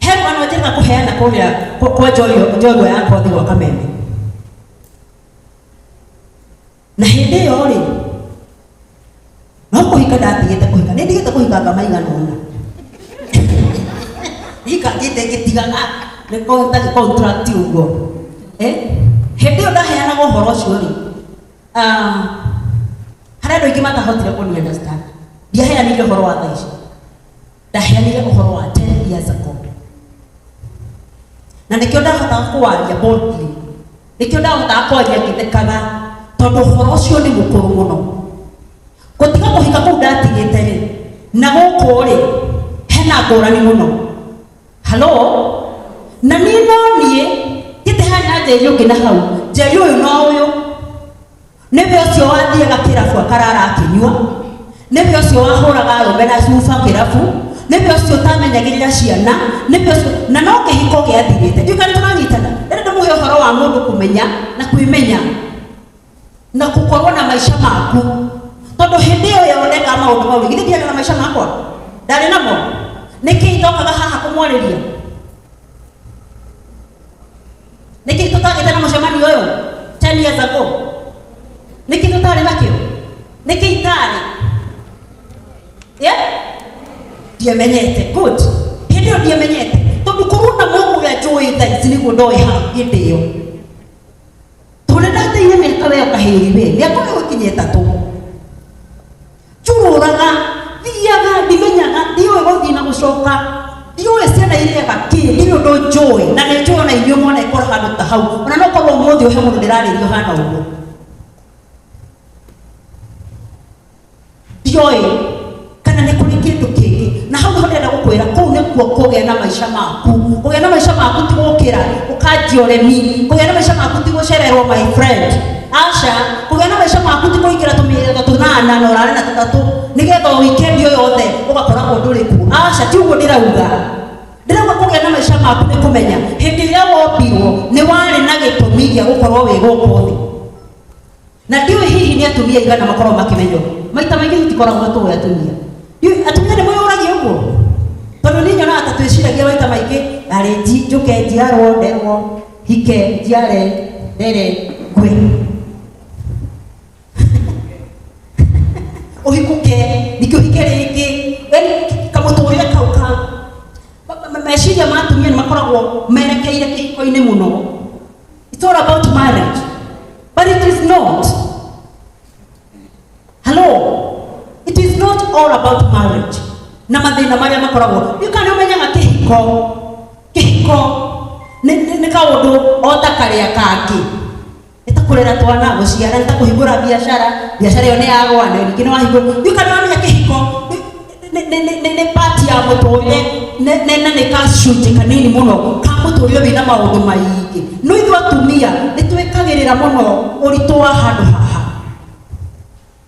he rũgano Njĩrĩga kũheana kũrĩa kwa njorua ya kothi gwa Kameme. Na hĩndĩ ĩyo rĩ, no kũhika ndatigĩte kũhika, nĩ ndigĩte kũhika nga maigana ũna. Hikangĩte ngĩtigaga nĩ contract ũguo. Hĩndĩ ĩyo ndaheanaga ũhoro ũcio rĩ, harĩ andũ aingĩ matahotire kũni understand. Ndiaheanire ũhoro wa thaa ici, ndaheanire ũhoro wa 10 years ago, na nĩkĩo ndahotaga kũwaria boldly, nĩkĩo ndahotaga kwaria ngĩthekaga, tondũ ũhoro ũcio nĩ mũkũrũ mũno. Gũtiga kũhika kũu ndatigĩte rĩ, na gũkũ rĩ, hena ngũrani mũno. Halo, na niĩ no niĩ ngĩte hana Njeri ũngĩ na hau Njeri ũyũ no ũyũ nĩwe ũcio wathiaga kĩrabu akarara akĩnyua, nĩwe ũcio wahũraga arũme na cuba kĩrabu, nĩwe ũcio ũtamenyagĩrĩra ciana, nĩwe ũcio na no kĩhiko gĩathirĩte. Ndiũĩ kana tũranyitana. Rĩrĩa ndĩmũhe ũhoro wa mũndũ kũmenya na kwĩmenya na gũkorwo na maica maku, tondũ hĩndĩ ĩyo yoneka maũndũ mau, githĩ ndiarĩ na maica makwa? Ndarĩ namo. Nĩkĩ ndokaga haha kũmwarĩria? Nĩkĩ tũtagĩte na mũcemanio ũyũ 10 years ago? Nĩkĩ tũtarĩ nakĩo? Nĩkĩ itarĩ? Yeah? Ndiamenyete. Good. Hĩndĩ ĩyo ndiamenyete, tondũ korwo na mũndũ ũrĩa njũĩ thaa ici nĩguo ndoĩ hau hĩndĩ ĩyo, tondũ ndateire mĩaka we kahĩĩ we mĩaka ĩyo ĩkinya 3 njũrũraga, thiaga, ndimenyaga, ndiũĩ gũthiĩ na gũcoka, ndiũĩ ciana irĩaga kĩ, ndirĩ ũndũ njũĩ. Na nĩ njũĩ ona inyuĩ mwanekora handũ ta hau, ona no korwo ũmũthĩ ũhe mũndũ ndĩrarĩrio hana ũguo. Ndioĩ kana nĩ kũrĩ kĩndũ kĩngĩ. Na hau nĩho ndĩrenda gũkwĩra, kũu nĩkuo kũgĩa na maica maku. Kũgĩa na maica maku ti gũkĩra ũkanjia ũremi. Kũgĩa na maica maku ti gũcererwo, my friend, aca. Kũgĩa na maica maku ti kũingĩra tũmĩrĩgo tũnana na ũrare na tũtatũ nĩgetha o weekend ĩyo yothe ũgakoragwo ndũrĩ kuo. Aca, ti ũguo ndĩrauga. Ndĩrauga kũgĩa na maica maku nĩ kũmenya hĩndĩ ĩrĩa wombirwo nĩ warĩ na gĩtũmi gĩa gũkorwo wĩ gũkũ thĩ. Na ndiũĩ hihi nĩ atumia aigana makoragwo makĩmenya ũguo. Maita maingĩ tũtikoragwo tũĩ atumia. Ndiũĩ atumia nĩ mwĩyũragia ũguo, tondũ niĩ nyonaga ta twĩciragia maita maingĩ arĩ njũke njiarwo, nderwo, hike, njiare, ndere, ngwe, ũhikũke, ningĩ ũhike rĩngĩ. Yaani kamũtũrĩre kau ka meciria ma atumia nĩ makoragwo merekeire kĩhiko-inĩ mũno. It's all about marriage, but it is not. Hello, it is not all about marriage na mathĩna marĩa makoragwo. Ndiũĩ kana nĩ ũmenyaga kĩhiko nĩ kaũndũ o ta karĩa kangĩ, nĩ ta kũrera twana, gũciara, nĩ ta kũhingũra biacara, biacara ĩyo nĩ yagwa na ningĩ nĩ wahingũra. Ndiũĩ kana nĩ wamenya kĩhiko nĩ part ya mũtũrĩre na nĩ gacunjĩ kanini mũno ka mũtũrĩre wĩna maũndũ maingĩ. No ithuĩ atumia nĩ twĩkagĩrĩra mũno ũritũ wa handũ haha,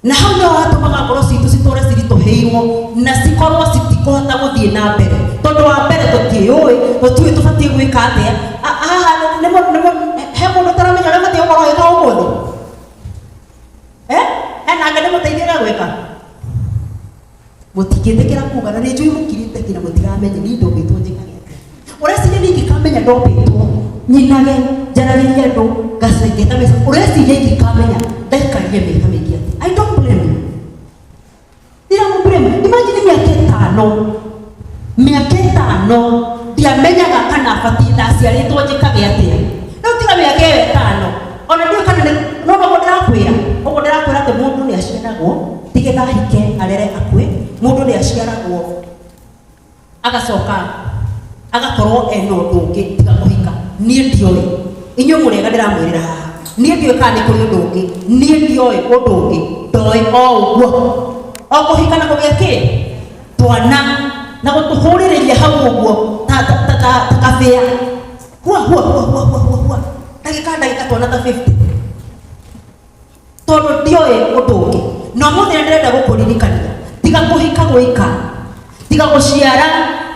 na hau nĩho hatũmaga ngoro citũ citũre ciritũhĩirwo na cikorwo citikũhota gũthiĩ na mbere, tondũ wa mbere tũtiĩũĩ, tũtiũĩ tũbatiĩ gwĩka atĩa. Haha he mũndũ ũtaramenya ũrĩa ũbatiĩ gũkorwo ũgĩka ũmũthĩ? Hena angĩ ndĩmũteithie ũrĩa gwĩka? Mũtingĩtĩkĩra kuga, na nĩ njũĩ mũkirĩte nginya mũtiramenye niĩ ndombĩtwo njĩkage atĩa. Ũreciria niĩ ingĩkamenya ndombĩtwo nyinage, njaragĩrie andũ, ngacengeta mbeca, ũreciria ingĩkamenya ndaikarire mĩaka mĩingĩ atĩa? I don't blame you. Ndiramũ blame. Imagine mĩaka 5, mĩaka 5 ndiamenyaga kana batiĩ ndaciarĩtwo njĩkage atĩa. Rĩu tiga mĩaka ĩyo 5, ona ndiũĩ kana nĩ no noguo ndĩrakwĩra, ũguo ndĩrakwĩra atĩ mũndũ nĩ aciaragwo tigetha ahike, arere, akue. Mũndũ nĩ aciaragwo agacoka agakorwo ena ũndũ ũngĩ tiga kũhika. Niĩ ndioĩ, inyuĩ mũrĩega ndĩramwĩrĩra haha, niĩ ndiũĩ kana nĩ kũrĩ ũndũ ũngĩ. Niĩ ndioĩ ũndũ ũngĩ, ndoĩ o ũguo, o kũhika na kũgĩa kĩ twana na gũtũhũrĩrĩria hau ũguo ta kabĩa, hua hua hua hua hua hua hua, ndagĩka ndagĩka twana ta 50, tondũ ndioĩ ũndũ ũngĩ. Na ũmũthĩ nĩ ndĩrenda gũkũririkania, tiga kũhika gwĩka, tiga gũciara,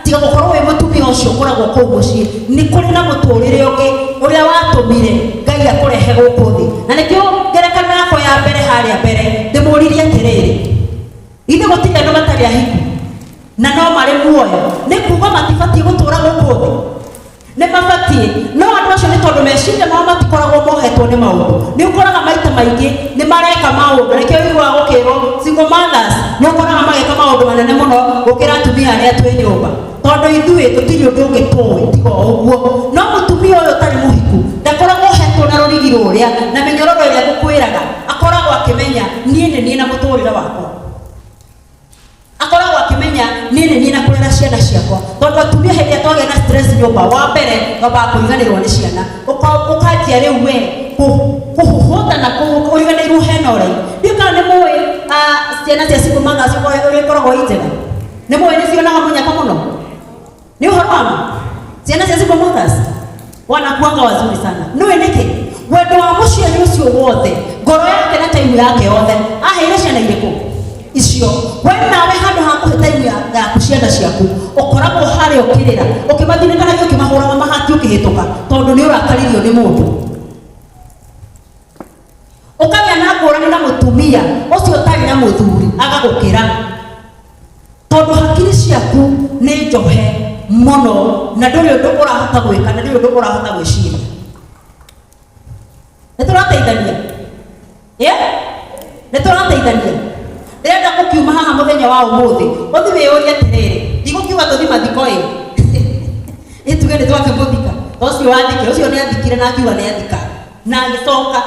tiga gũkorwo wĩ mũtumia ũcio ũkoragwo kũu mũciĩ. Nĩ kũrĩ na mũtũrĩre ũngĩ ũrĩa watũmire Ngai akũrehe gũkũ thĩ. Na nĩkĩo ngerekano yakwa ya mbere harĩa mbere ndĩmũririe atĩrĩrĩ, ithuĩ gũtirĩ andũ matarĩ ahiku na no marĩ muoyo? Nĩ kuga matibatiĩ gũtũra gũkũ thĩ? Nĩ mabatiĩ, no andũ acio nĩ tondũ meciria mao matikoragwo mohetwo nĩ maũndũ. Nĩ ũkoraga maita maingĩ nĩ mareka maũndũ, nĩkĩo ũiguaga gũkĩrwo single mothers, nĩ ũkoraga magĩka maũndũ manene mũno gũkĩra atumia arĩa twĩ nyũmba, tondũ ithuĩ tũtirĩ ũndũ ũngĩ tũĩ tiga o ũguo. No mũtumia ũyũ ũtarĩ mũhiku ndakoragwo ohetwo na rũrigi rũrĩa na mĩnyororo ĩrĩa ngũkwĩraga, akoragwo akĩmenya niĩ nĩ niĩ na mũtũrĩre wakwa, akoragwo akĩmenya niĩ nĩ niĩ na kũrera ciana ciakwa. Tondũ atumia hĩndĩ ĩrĩa twagĩa na stress nyũmba, wa mbere twambaga kũriganĩrwo nĩ ciana, ũkanjia rĩu we kũhũhũta na ũriganĩirwo hena ũrei. Ndiũĩ kana nĩ mũĩ, ciana cia single mothers ũrĩa ikoragwo i njega. Nĩ mũĩ nĩ cionaga mũnyaka mũno? Nĩ ũhoro wa ma, ciana cia single mothers wanakuanga wazuri sana. Nĩũĩ nĩkĩ? Wendo wa mũciari ũcio wothe, ngoro yake na time yake yothe aheire ciana irĩkũ icio. We nawe handũ ha kũhe time yaku ciana ciaku, ũkoragwo harĩa ũkĩrĩra, ũkĩmathinĩkanagia, ũkĩmahũraga mahati, ũkĩhĩtũka tondũ nĩ ũrakaririo nĩ mũndũ. Ũkagĩa na ngũrani na mũtumia ũcio ũtarĩ na mũthuri agagũkĩra, tondũ hakiri ciaku nĩ njohe mũno na ndũrĩ ũndũ ũrahota gwĩka na ndũrĩ ũndũ ũrahota gwĩciria. Nĩ tũrateithania? Yeah? Nĩ tũrateithania? Ndĩrenda gũkiuma haha mũthenya wa ũmũthĩ ũthi wĩyũrie atĩrĩrĩ, ndigũkiuga tũthi mathiko ĩ, ĩ tuge nĩ twakĩmũthika, ta ũcio wathikire, ũcio nĩ athikire na akiuga nĩ athika na agĩcoka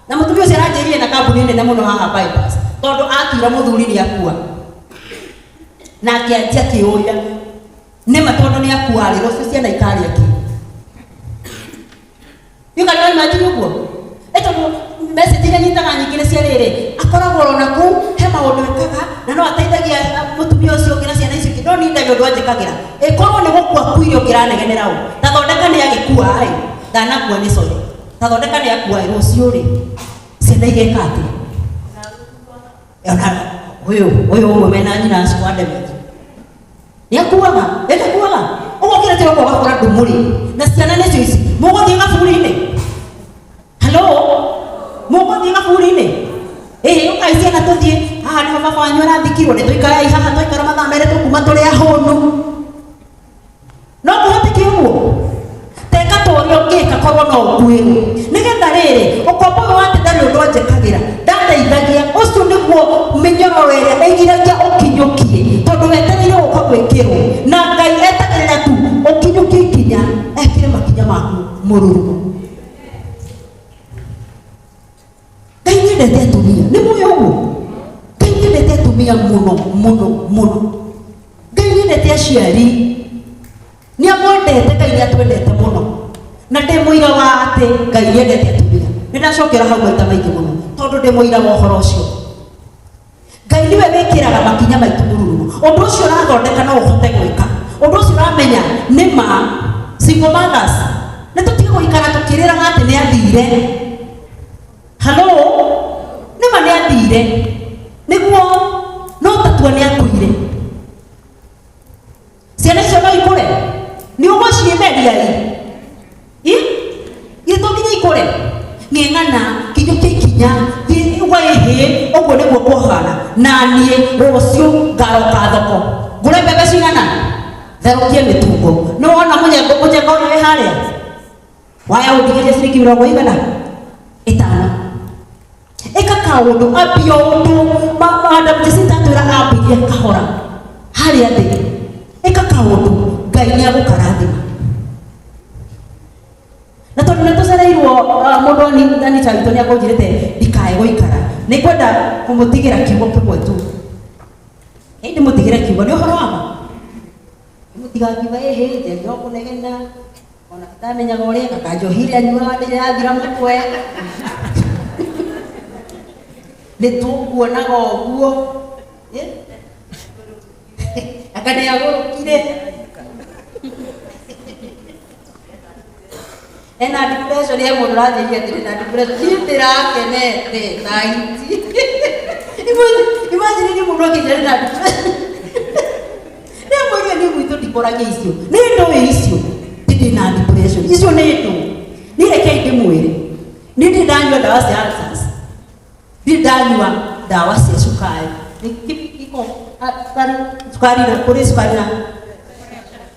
na mũtumia ũcio aranjĩrire na kambuni nene mũno haha bypass, tondũ akiura mũthuri nĩ akua na akĩanjia akĩũria nĩma tondũ nĩ akua rĩ, rũciũ ciana ikarĩa kĩ? You can imagine ũguo. Ĩ tondũ message iria nyitaga nyingĩ nĩ cia rĩrĩ, akoragwo ona kũu he maũndũ ekaga na no ateithagia mũtumia ũcio ũngĩ na ciana icio ingĩ, no niĩ ndarĩ ũndũ anjĩkagĩra. Ĩkorwo nĩ gũkua akuire ũngĩranegenera ũ? Ta thondeka nĩ agĩkua ĩ, ndanakua nĩ sorry. Ta thondeka nĩ akua ĩ, rũciũ rĩ, ciana igeka atĩa? Ona ũyũ ũmwe mena nyina acio wa Demet. Nĩ akuaga, nĩ ndakuaga. Ũguo kĩrĩa kĩroko ũgakora ndũmũrĩ na ciana nĩcio ici. Mũgũthiĩ gaburi-inĩ? Hello? Mũgũthiĩ gaburi-inĩ? Ĩhĩ, ũkai ciana tũthiĩ. Haha nĩho baba wanyu arathikirwo, nĩ tũikarei haha, twaikara mathaa merĩ tũkuma tũrĩ ahũnu. No kũhoteke ũguo? Teka ta ũrĩa ũngĩka korwo no ũkuĩrwo. Nĩgetha rĩrĩ, ũkombo ũyũ wa atĩ ndarĩ ũndũ anjĩkagĩra, ndandeithagia, ũcio nĩguo mĩnyororo ĩrĩa ĩgiragia ũkinyũkie, tondũ wetereire gũka gwĩkĩrwo. Na Ngai etagĩrĩra tu ũkinyũkie ikinya, ekĩre makinya maku mũrurumo. Ngai nĩendete atumia, nĩ mũĩ ũguo? Ngai nĩendete atumia mũno mũno mũno. Ngai nĩendete aciari, nĩ amwendete. Ngai nĩ atwendete mũno, na ndĩ mũira wa atĩ Ngai nĩendete atumia. Nĩ ndacokera hau maita maingĩ mũno tondũ ndĩ mũira wa ũhoro ũcio. Ngai nĩwe wĩkĩraga makinya maitũ mũrurumo. Ũndũ ũcio ũrathondeka no ũhote gwĩka ũndũ ũcio ũramenya nĩ ma. Single mothers, nĩ tũtige gũikara tũkĩrĩraga atĩ nĩ athire. Halo, nĩ ma nĩ athire, nĩguo, no tatua nĩ akuire. Ciana icio no ikũre? Nĩ ũgũciĩmeria ĩ? Ĩ? Githĩ to nginya ikũre? Ng'eng'ana, kinyũkia ikinya, thiĩ uga ĩhĩ, ũguo nĩguo kũhana. Na niĩ rũciũ ngaroka thoko. Ngũre mbembe cigana? Therũkie mĩtungo. Nĩ wona mũnyengo mũnyengo ũrĩa wĩ harĩa? Waya ũndigĩrie ciringi mĩrongo igana? Ĩtano. Ĩka kaũndũ, ambia ũndũ. Madam Jacinta atwĩra ambirie kahora harĩa thĩ. Ĩka kaũndũ, Ngai nĩ agũkarathima. Na tondũ nĩ tũcereirwo, mũndũ Anita witũ nĩ akũnjĩrĩte ndikae gũikara, nĩ ngwenda kũmũtigĩra kiugo kĩmwe tu. Ĩ ndĩmũtigĩre kiugo, nĩ ũhoro wa ma. Mũtigakiuga ĩhĩ, njenga kũnegena, ona tutamenyaga ũrĩa kaka njohi ĩrĩa anyuaga ndĩrĩ yathira mũtwe. Nĩ tũkuonaga ũguo. Anga nĩ agũrũkire. Ena depression, he mũndũ ũranjĩrire atĩ ndĩna depression. Niĩ ndĩrakenete ta hiti. Imagine niĩ mũndũ akĩnjĩra ndĩna depression. Ndĩramwĩrire niĩ gwitũ ndikũragia icio. Nĩ ndũĩ icio. Ti ndĩna depression. Icio nĩ ndũĩ. Niĩ rekei ndĩmwĩre. Niĩ ndirĩ ndanyua ndawa cia ulcers. Ndirĩ ndanyua ndawa cia cukari. Nĩ iko cukari, cukari na kũrĩ cukari na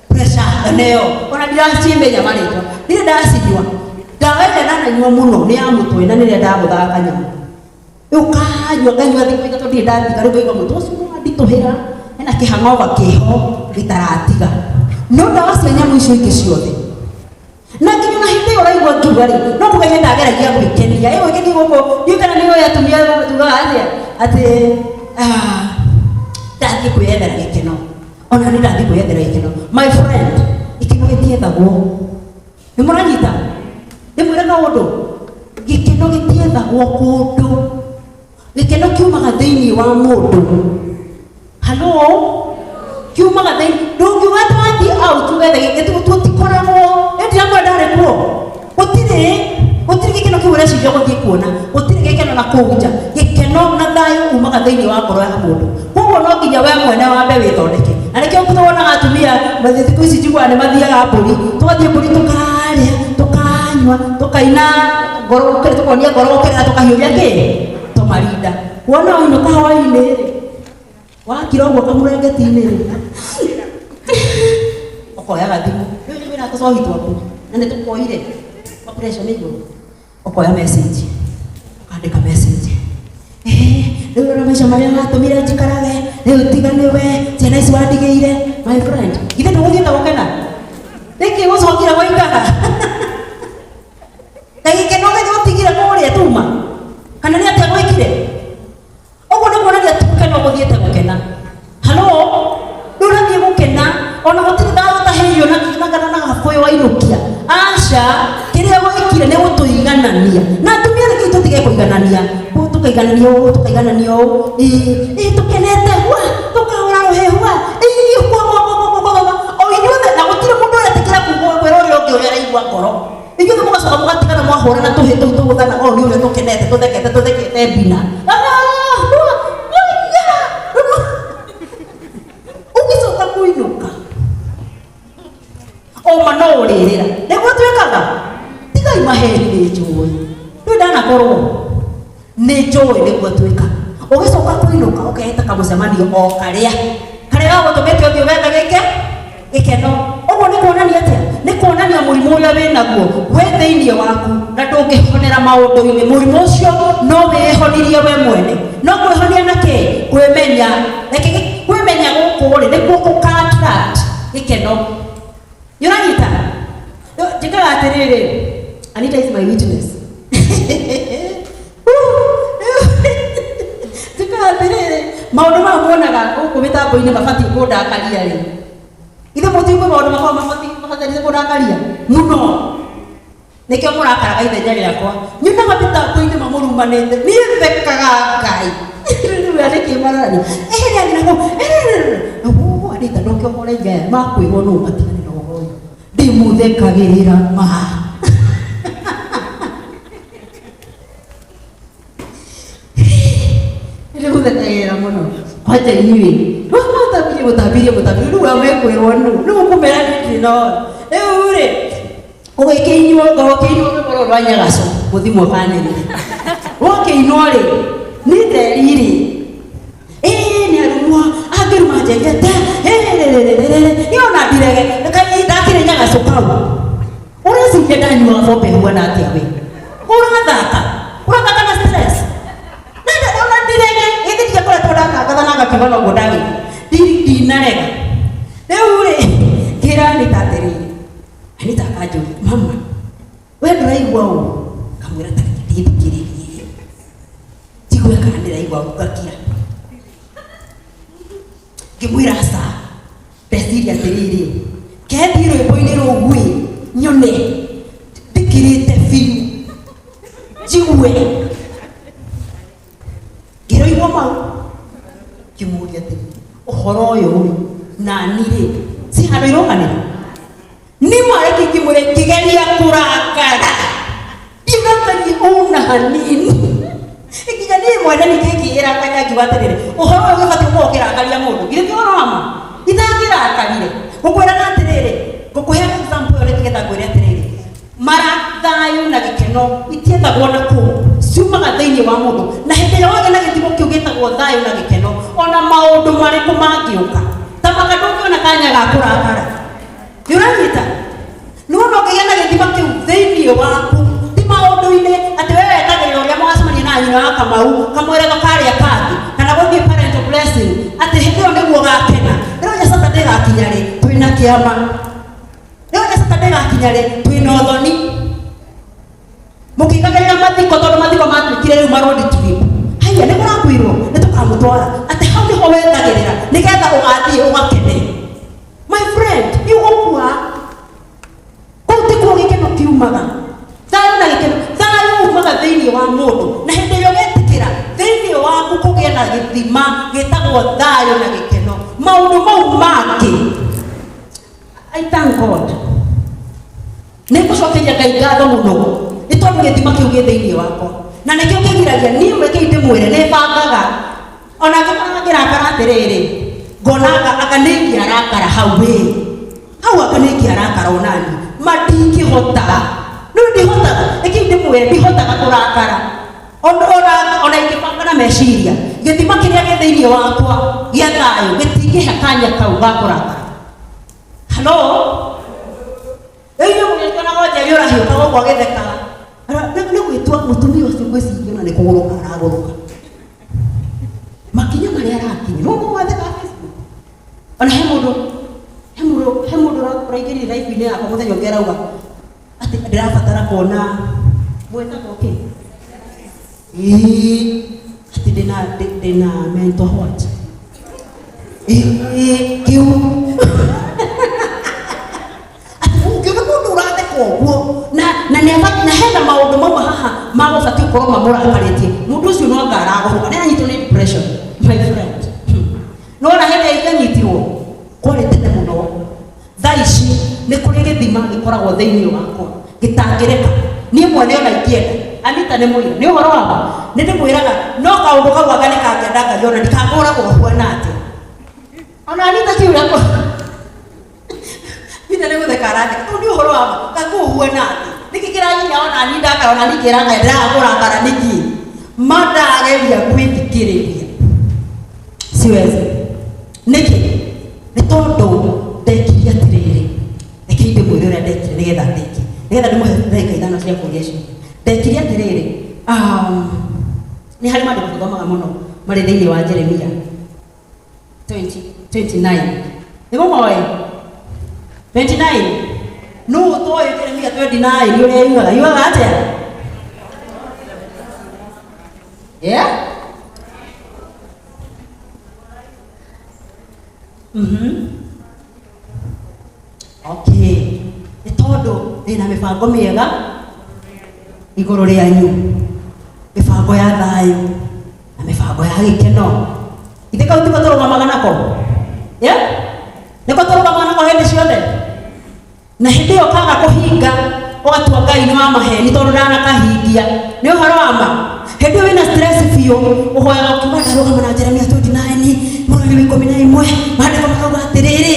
pressure. Neo ona ndiracimenya marĩtwa, ndirĩ ndacinyua. Ndawa ĩrĩa ndananyua mũno nĩ ya mũtwe, na nĩrĩa ndagũthaga kanyamũ ũkanyua, nganyua thikũ 3, ndirĩ ndatiga. Rĩu ngaigua mũtwe ũcio nĩwanditũhĩra, hena kĩhang'ova kĩho gĩtaratiga. No ndawa cia nyamũ icio ingĩ ciothe, na nginya na hĩndĩ ĩyo ũraigua ngiuga rĩ, no kũgeria ndageragia gwĩkenia. Ĩ gwĩkenia gũkũ ndiũĩ kana nĩ ũĩ atumia tugaga atĩa, atĩ ndathiĩ kwĩyethera gĩkeno. Ona nĩ ndathiĩ kwĩyethera gĩkeno. My friend, gĩkeno gĩtiethagwo. Nĩ mũranyita ndĩmwĩre kaũndũ? Gĩkeno gĩtiethagwo kũndũ, gĩkeno kiumaga thĩinĩ wa mũndũ. Halo, kiumaga thĩinĩ. Ndũngiuga atĩ wathiĩ out wethe gĩkeno, tũtikoragwo. Ĩndĩ ndarĩ kuo, gũtirĩ, gũtirĩ gĩkeno kĩu ũreciria gũthiĩ kuona, gũtirĩ gĩkeno na kũu nja. Gĩkeno na thayũ umaga thĩinĩ wa ngoro ya mũndũ. Koguo no nginya we mwene wambe wĩthondeke, na nĩkĩo tuonaga atumia thikũ ici njiguaga nĩ mathiaga mbũri, tũgathiĩ mbũri, tũkarĩa, tũkanyua, tũkaina ngoro, tũkonia ngoro gũkĩrĩra, tũkahiũria kĩ tũmarinda. Wona wainũka hwainĩ rĩ, wakira ũguo kamũrengeti-inĩ rĩ, ũkoya gathimũ rĩu nĩ wĩra tũcohi twaku na nĩ tũkoire kwa pressure nĩ igũrũ, ũkoya message, ũkandĩka message, "Eh, rĩu rora maica marĩa watũmire njikarage rĩu, tiga nĩwe ciana ici wandigĩire." My friend, githĩ ndũgũthiĩte gũkena? Nĩkĩ gũcokire gũikara na gĩkeno gĩthĩ ũtigire kũrĩa tuma? Kana nĩ atĩa gwĩkire ũguo? Nĩ kuonania ti gũkena ũgũthiĩte gũkena. Halo, rĩu ũrathiĩ gũkena, ona gũtirĩ thayũ ũtahĩirio na kana na gabũyũ wainũkia. Aca, kĩrĩa gwĩkire nĩ gũtũiganania. Na atumia rĩngĩ tũtige kũiganania, tũkaiganania ũũ, tũkaiganania ũũ, ĩĩ ĩĩ, tũkenete hua, tũkahũra rũhĩ hua, ĩĩ, kwa kwa kwa kwa kwa kwa, o inyuothe, na gũtirĩ mũndũ ũretĩkĩra kwĩra ũrĩa ũngĩ ũrĩa araigua ngoro. Inyuothe mũgacoka mũgatigana mwahũrana tũhĩ tũu tũgũthana, o nĩ ũrĩa tũkenete, tũthekete, tũthekete mbina. Ũgĩcoka kũinũka, oma no ũrĩrĩra. Nĩguo twĩkaga. Tigai maheni, nĩ njũĩ rĩu ndanakorwo nĩ njũĩ nĩguo twĩkaga. Ũgĩcoka kũinũka, ũkeheta kamũcemanio o karĩa karĩa gagũtũmĩte ũthiĩ ũgetha gĩke gĩkeno. Ũguo nĩ kuonania atĩa? Nĩ kuonania mũrimũ ũrĩa wĩ naguo wĩ thĩinĩ waku na ndũngĩhonera maũndũ-inĩ. Mũrimũ ũcio no wĩhonirie we mwene. No kwĩhonia na kĩ? Kwĩmenya. Reke kwĩmenya gũkũ rĩ, nĩkuo gũka attract gĩkeno. Nĩ ũranyita? Njĩkaga atĩrĩrĩ, Anita is my witness. Njĩkaga atĩrĩrĩ, maũndũ maya muonaga gũkũ mĩtambo-inĩ mabatiĩ kũndakaria rĩ, ithe mũtigue maũndũ makwa mabatarĩte kũndakaria mũno, nĩkĩo mũrakaraga ithenya rĩakwa. Nyonaga mĩtambo-inĩ mamũrumanĩte, niĩ thekaga. Ngai rĩu nĩkĩ mararania eheria nako? Anita, ndũke ũhore ngaya makwĩrwo nũ matigane na ũhoro ũyũ. Ndĩmũthekagĩrĩra ma ndĩmũthekagĩrĩra mũno. Kwanja inyuĩ mũtambirie, mũtambirie, mũtambirie, rĩu mekwĩrwo nũ? Rĩu ũkũmera ndirĩ na ũhoro. Rĩu rĩ, ũgĩkĩinwo, ũgĩkĩinwo rwĩmbo rũrũ rwa Nyagaco, mũthimwo kanĩrĩre rwakĩinwo rĩ, nĩ theri rĩ, ĩĩ nĩ arumwo angĩruma njengete niĩ ona ndirege ndakĩrĩ Nyagaco kau. Ũreciria ndanyuaga bombe huana atĩa? We ũrathaka, ũrathaka na stress na ona ndirege githĩ ndiakoretwo ndatangatha na ngakiuga noguo ndagĩka ndinarega. Rĩu rĩ, ngĩra Anita atĩrĩrĩ, Anita akanjũria, "Mama, we ndũraigua ũũ?" Kamwĩra, "Ta reke ndĩthikĩrĩrie njigue kana ndĩraigua ũũ." Ngakira, ngĩmwĩra, "Aca, ndeciria atĩrĩrĩ, kethiĩ rwĩmbo-inĩ rũu ĩ, nyone ndikirĩte biũ, njigue." Ngĩroigua mau, ngĩmũria atĩrĩ, "Ũhoro ũyũ rĩ, nani rĩ, ci handũ irokanĩra nĩ mareke?" Ngĩmwĩra, ngĩgeria kũrakara, ndirakarie ona hanini, nginya niĩ mwene ningĩ ngĩĩrakaria, ngiuga atĩrĩrĩ, ũhoro ũyũ ũbatiĩ gũkorwo ũkĩrakaria mũndũ, githĩ ti ũhoro wa ma? Itangĩrakarire ngũkwĩraga atĩrĩrĩ, ngũkũhe example ĩyo nĩgetha ngwĩre atĩrĩrĩ, mara thayũ na gĩkeno itiethagwo na kũu, ciumaga thĩinĩ wa mũndũ. Na hĩndĩ ĩrĩa wagĩa na gĩtigo kĩu gĩtagwo thayũ na gĩkeno, ona maũndũ marĩkũ mangĩũka, ta maka ndũngĩona kanya ga kũrakara. Nĩ ũranyita? Nĩ wona ũngĩgĩa na gĩthima kĩu thĩinĩ waku, ti maũndũ-inĩ atĩ we wetagĩrĩra ũrĩa mũgacemania na nyina wa Kamau kamwĩre karĩa kangĩ kana gũthiĩ parental blessing atĩ hĩndĩ ĩyo nĩguo ũgakena. Ndĩroria Saturday ĩgakinya rĩ twĩna kĩama? Ndĩroria Saturday ĩgakinya rĩ twĩna ũthoni? Mũkĩingagĩrĩra mathiko tondũ mathiko matuĩkire rĩu ma road trip. Haiya nĩ kũrakuirwo nĩ tũkamũtwara atĩ hau nĩho wetagĩrĩra nĩgetha ũgathiĩ ũgakene. My friend, nĩ ũgũkua. Kũu tikuo gĩkeno kiumaga. Thayũ na gĩkeno, thayũ umaga thĩinĩ wa mũndũ, na hĩndĩ ĩrĩa ũgetĩkĩra thĩinĩ waku kũgĩe na gĩthima gĩtagwo thayũ na gĩkeno, maũndũ mau mangĩ. I thank God. Nĩ ngũcokeria Ngai ngatho mũno nĩ tondũ gĩthima kĩu gĩ thĩinĩ wakwa, na nĩkĩo kĩgiragia niĩ rekei ndĩmwĩre nĩ bangaga ona ngĩkoraga ngĩrakara atĩrĩrĩ, ngona anga nĩ ingĩarakara hau ĩ hau, anga nĩ ingĩarakara onani ma ndingĩhota. No ndihotaga, rekei ndĩmwĩre ndihotaga kũrakara ona ingĩbanga na meciria, gĩthima kĩrĩa gĩ thĩinĩ wakwa gĩa thayũ gĩtingĩhe kanya kau ga kũrakara. Halo, rĩu inyuĩ mũgĩkĩonaga Njeri ũrahiũka gũkũ agĩthekaga, nĩ gwĩtua mũtumia ũcio ngwĩciria ona nĩ kũgũrũka aragũrũka makinya marĩa arakinya. No mũgwatheka Facebook, ona he mũndũ he mũndũ he mũndũ ũraingĩrire live-inĩ yakwa mũthenya ũngĩ arauga atĩ ndĩrabatara kuona mwĩtagwo kĩ, ĩĩ, atĩ ndĩna mental what, ĩĩ, kĩu atĩ ũngĩona mũndũ ũratheka ũguo na nĩ na hena maũndũ mauma haha magũbatiĩ gũkorwo mamũrakarĩtie, mũndũ ũcio no anga aragũrũka, nĩ aranyitwo nĩ depression, my friend. Nona hĩndĩ ĩrĩa ingĩanyitirwo kwarĩ tene mũno. Thaa ici nĩ kũrĩ gĩthima gĩkoragwo thĩinĩ wakwa gĩtangĩreka niĩ mwene ona ingĩenda. Anita nĩ mũira nĩ ũhoro wa ma, nĩ ndĩmwĩraga no kaũndũ kau anga nĩ kangĩenda Ngai ona ndikangũragwo huana atĩa. Ona Anita kiuga ko Anita nĩ gũtheka aratheka tondũ nĩ ũhoro wa ma, ngakũhuana atĩa, nĩkĩ kĩranginya ona niĩ ndakara, ona niĩ ngĩra Ngai ndĩraga kũrakara nĩkĩ, ma ndageria gwĩthikĩrĩria siwezi. Nĩkĩ? Nĩ tondũ ndekire atĩrĩrĩ, rekei ndĩmwĩre ũrĩa ndekire nĩgetha ndĩkie, nĩgetha ndĩmũhe ndagĩka 5 cia kũria ciũria. Ndekire atĩrĩrĩ, nĩ harĩ maandĩko tũthomaga mũno marĩ thĩinĩ wa Jeremia 29, nĩ mũmoĩ 29? Nũ ũtoĩ Jeremia 29 ũrĩa yugaga? Yugaga atĩa? Yeah? Okay. Nĩ tondũ ndĩna mĩbango mĩega igũrũ rĩanyu, mĩbango ya thayũ na mĩbango ya gĩkeno. Ithe kau tiko tũrũgamaga nako? Yeah? Nĩko tũrũgamaga nako hĩndĩ ciothe, na hĩndĩ ĩyo kaga kũhinga ũgatua Ngai nĩ wa maheni tondũ ndanakahingia. Nĩ ũhoro wa ma, hĩndĩ ĩyo wĩna stress biũ, ũhoyaga ũkiuga ndarũgama na Jeremia 29 mũrori wa 11, maandĩko makauga atĩrĩrĩ,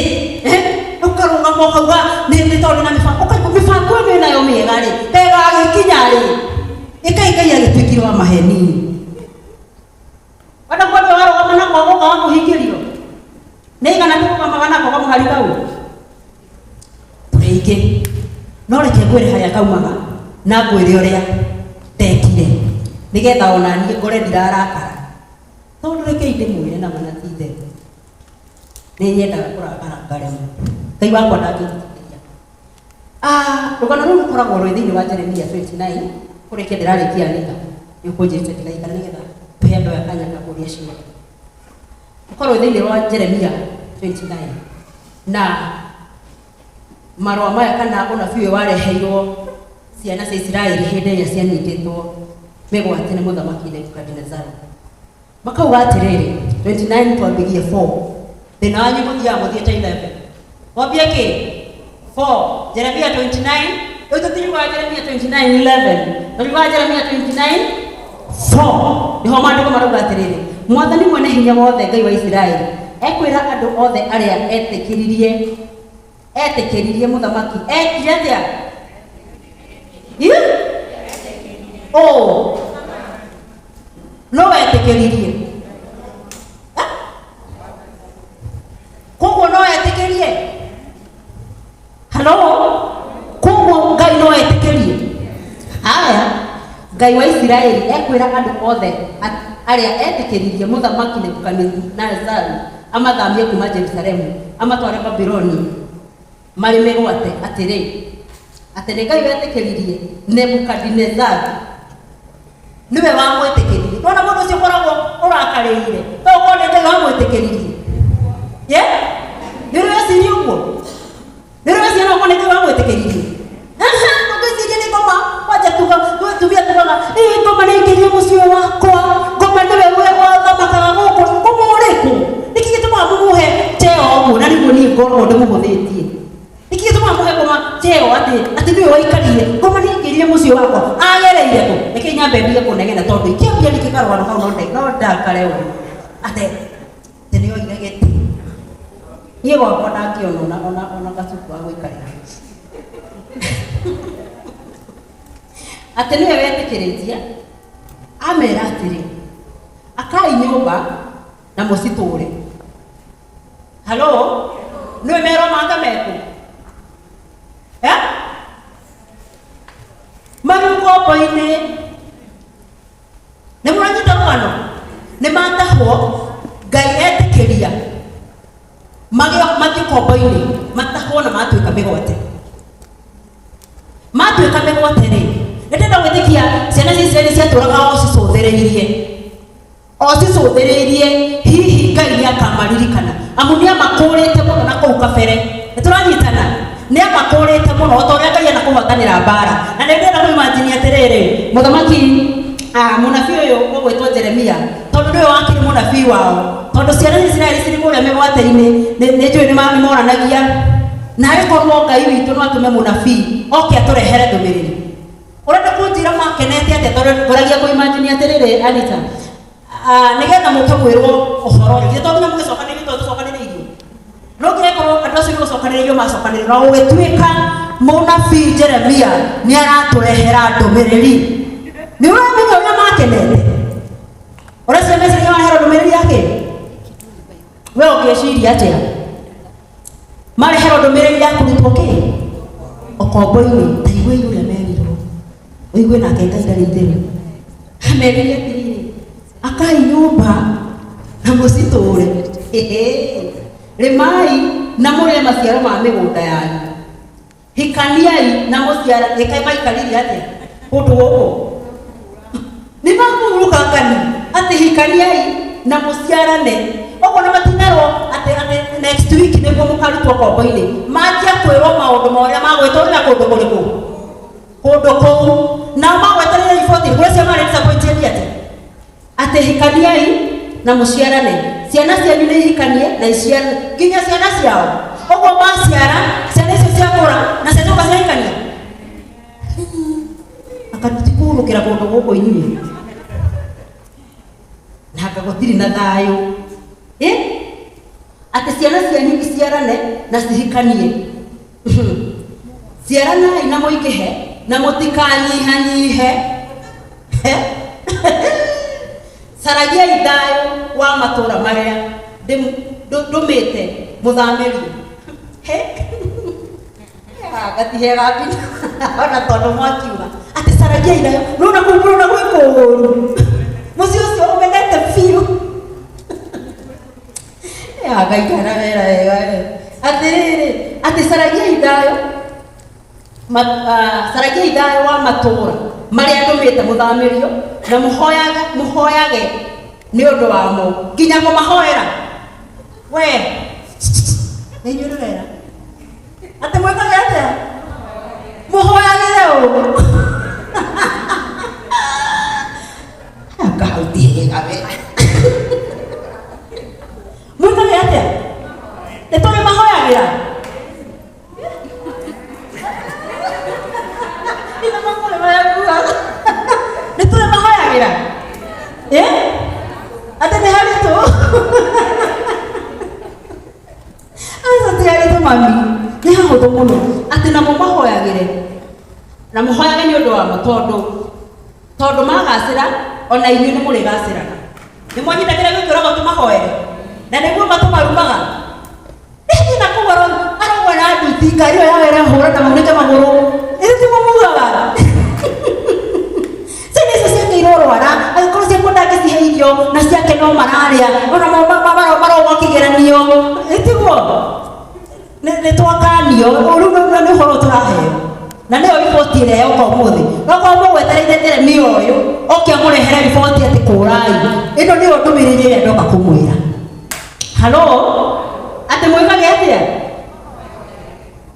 ũkarũgama ũkauga nĩ tondũ na mĩbango, ũkaigua mĩbango ĩno ĩnayo mĩega rĩ, ĩgagĩkinya rĩ, ĩkai Ngai agĩtuĩkire wa maheni. Wenda kwenda warũgama nako gũkaga kũhingĩrio nĩ igana tũrũgamaga nako kamũhari kau tũrĩ aingĩ, no reke ngwĩre harĩa kaumaga na ngwĩre ũrĩa ndekire nĩgetha ona niĩ ngore ndirarakara, tondũ rekei ndĩmwĩre na mana ti itherũ, nĩ nyendaga kũrakara ngaremwo. Ngai wakwa ndangĩnjĩtĩkĩria. Rũgano rũu rũkoragwo rwĩ thĩinĩ wa Jeremia 29. Kũrĩkia ndĩrarĩkia, Anita nĩ ũkũnjĩrĩte ndĩraikara nĩgetha tũhe andũ aya kanya ka kũria ciũria. Ũkorwo thĩinĩ wa Jeremia 29, na marũa maya kana ũnabii ũyũ wareheirwo ciana cia Isiraeli hĩndĩ ĩrĩa cianyitĩtwo mĩgwate nĩ mũthamaki Nebukadinezari. Makauga atĩrĩrĩ, 29 twambirie 4, thĩna wanyu mũthiaga mũthiĩte 11, twambie kĩ 4, Jeremia 29. Rĩu tũtiriugaga Jeremia 29 11, tũriugaga Jeremia 29 4. Nĩho maandĩko marauga atĩrĩrĩ, Mwathani mwene hinya wothe, Ngai wa Isiraeli, ekwĩra andũ othe arĩa etĩkĩririe mũthamaki ekire atĩa? Ĩ? Ũ no wetĩkĩririe? Koguo no etĩkĩrie. Ngai wa Isiraeli ekwĩra andũ othe arĩa etĩkĩririe mũthamaki Nebukadinezaru amathamie kuma Jerusalemu amatware Babuloni marĩ mĩgwate atĩrĩ, atĩ nĩ Ngai wetĩkĩririe Nebukadinezaru, nĩwe wamwĩtĩkĩririe. Nĩwona mũndũ ũcio ũkoragwo ũrakarĩire, to ũkorwo nĩ Ngai wamwĩtĩkĩririe. Ye? Nĩ ũrĩ weciria ũguo? Nĩ ũrĩ weciria no ũkorwo nĩ Ngai wamwĩtĩkĩririe? Aha, ndũngĩciria nĩ ngoma, kwanja tuga, tumia tugaga, ĩ ngoma nĩ aingĩrie mũciĩ wakwa, ngoma nĩwe we wathamakaga gũkũ, ngoma ũrĩkũ? Nĩkĩ gĩtũmaga mũmũhe cheo ũguo na nĩguo niĩ ngoragwo ndĩmũhũthĩtie? Nĩkĩ gĩtũmaga mũhe ngoma cheo atĩ atĩ nĩwe waikarire, ngoma nĩ aingĩrire mũciĩ wakwa, agereire kũ? Reke nyambe ndige kũnegena tondũ ingĩambia ningĩ karũgano kau no ndakare ũguo. Atĩ atĩ nĩ oire gĩtĩ. Niĩ gwakwa ndangĩona ona ona ona gacuku ga gũikarĩra. Atĩ nĩwe wetĩkĩrĩtie, amera atĩrĩ, akai nyũmba na mũcitũre. Halo, nĩwe merwo manga mekũ? Eh? Marĩ ngombo-inĩ. Nĩ mũranyita rũgano? Nĩ matahwo, Ngai etĩkĩria mathiĩ ngombo-inĩ, matahwo na matuĩka mĩgwate. Matuĩka mĩgwate rĩ, nĩ ndĩrenda gwĩtĩkia ciana cia Isiraeli ciatũraga o cicũthĩrĩirie. O cicũthĩrĩirie hihi Ngai nĩ akamaririkana, amu nĩ amakũrĩte mũno na kũu kabere. Nĩ tũranyitana? Nĩ amakũrĩte mũno o ta ũrĩa Ngai anakũhotanĩra mbara. Na nĩ ndĩrenda kũ imagine atĩrĩrĩ, mũthamaki, mũnabii ũyũ ũgwĩtwo Jeremia, tondũ nĩwe wakĩrĩ mũnabii wao, tondũ ciana cia Isiraeli cirĩ kũrĩa mĩgwate-inĩ, nĩ njũĩ nĩ moranagia, na arĩ korwo Ngai witũ no atũme mũnabii oke atũrehere ndũmĩrĩri. Ũrenda kũnjĩra makenete atĩa? Tondũ ngoragia kũ imagine atĩrĩrĩ, Anita, nĩgetha mũke mwĩrwo ũhoro rĩ, githĩ to nginya mũgĩcokanĩrĩrie, to tũcokanĩrĩirio? No nginya ĩkorwo andũ acio nĩ gũcokanĩrĩrio macokanĩrĩrio, na gũgĩtuĩka mũnabii Jeremia nĩ aratũrehera ndũmĩrĩri. Nĩ ũramenya ũrĩa makenete? Ũreciria meciria marehera ndũmĩrĩri yake? We ũngĩciria atĩa? Mareherwo ndũmĩrĩri ya kũrutwo kĩ? Ũkombo-inĩ. Ta igua ũrĩa merirwo. Ũigue nake Ngai ndarĩ itherũ. Amerire atĩrĩrĩ, akai nyũmba na mũcitũre. Rĩmai na mũrĩe maciaro ma mĩgũnda yanyu. Hikaniai na mũciara, ĩkai maikaririe atĩa kũndũ gũkũ? Nĩ makũhurũka ngani atĩ hikaniai na mũciarane. Ũguo na matinarwo atĩ atĩ next week nĩguo mũkarutwo ngombo-inĩ. Manjia kwĩrwo maũndũ ma ũrĩa magwĩtũrĩra kũndũ kũrĩkũ? Kũndũ kũu. Nao magwetereire riboti, ngwĩciria marĩ disappointed atĩ atĩ hikaniai na mũciarane. Ciana cianyu nĩ ihikanie na iciarane, nginya ciana ciao. Ũguo maciara, ciana icio ciakũra na ciacoka ciahikania. Akatikuhurũkĩra kũndũ gũkũ inyuĩ. Na anga gũtirĩ na thayũ. Atĩ ciana cianyu iciarane na cihikanie. Ciaranai na mũingĩhe na mũtikanyihanyihe. Caragiai thayũ wa matũũra marĩa ndũmĩte mũthamĩrio. Gatihega nginya ona tondũ mwakiuga atĩ caragiai thayũ, nĩwona kũu mũrona gwĩ kũũru, mũciĩ ũcio ũmenete biũ. Ngai ndana wera wega we. Atĩrĩrĩ, atĩ caragiai thayũ, caragiai thayũ wa matũũra marĩa ndũmĩte mũthamĩrio, na mũhoyage nĩ ũndũ wamo, nginya kũmahoera. We, nĩ inyuĩ ndĩrera. Atĩ mwĩkage atĩa? Mũhoyagĩre ũũ. Anga hau ti hega we. Mwĩkage atĩa? Nĩ tũrĩ mahoyagĩra? Nĩ makũrĩ marĩa ngugaga. Nĩ tũrĩ mahoyagĩra? Atĩ nĩ haritũ? Aca ti haritũ mami, nĩ hahũthũ mũno. Atĩ namo mahoyagĩre. Na mũhoyage nĩ ũndũ wamo tondũ magacĩra ona inyuĩ nĩ mũrĩgacĩraga. Nĩ mwanyita kĩrĩa gĩkwĩragwo tũmahoere? Na nĩguo matũmarumaga. Ĩĩ na kũu arogwa na nduthi, ngari ĩyo yao ĩrahũra na maunĩke magũrũ. Ĩrĩ tiguo mugaga? Ciana ici mararĩa ona marogwa kĩgeranio ĩtiguo nĩ twakanio rĩu nĩ ũhoro tũraheo na nĩyo riboti ĩrĩa yoka ũmũthĩ no korwo mũgwetereire Jeremia ũyũ oke amũrehere riboti atĩ kũrai ĩno nĩyo ndũmĩrĩri ĩrĩa ndoka kũmwĩra halo atĩ mwĩkage atĩa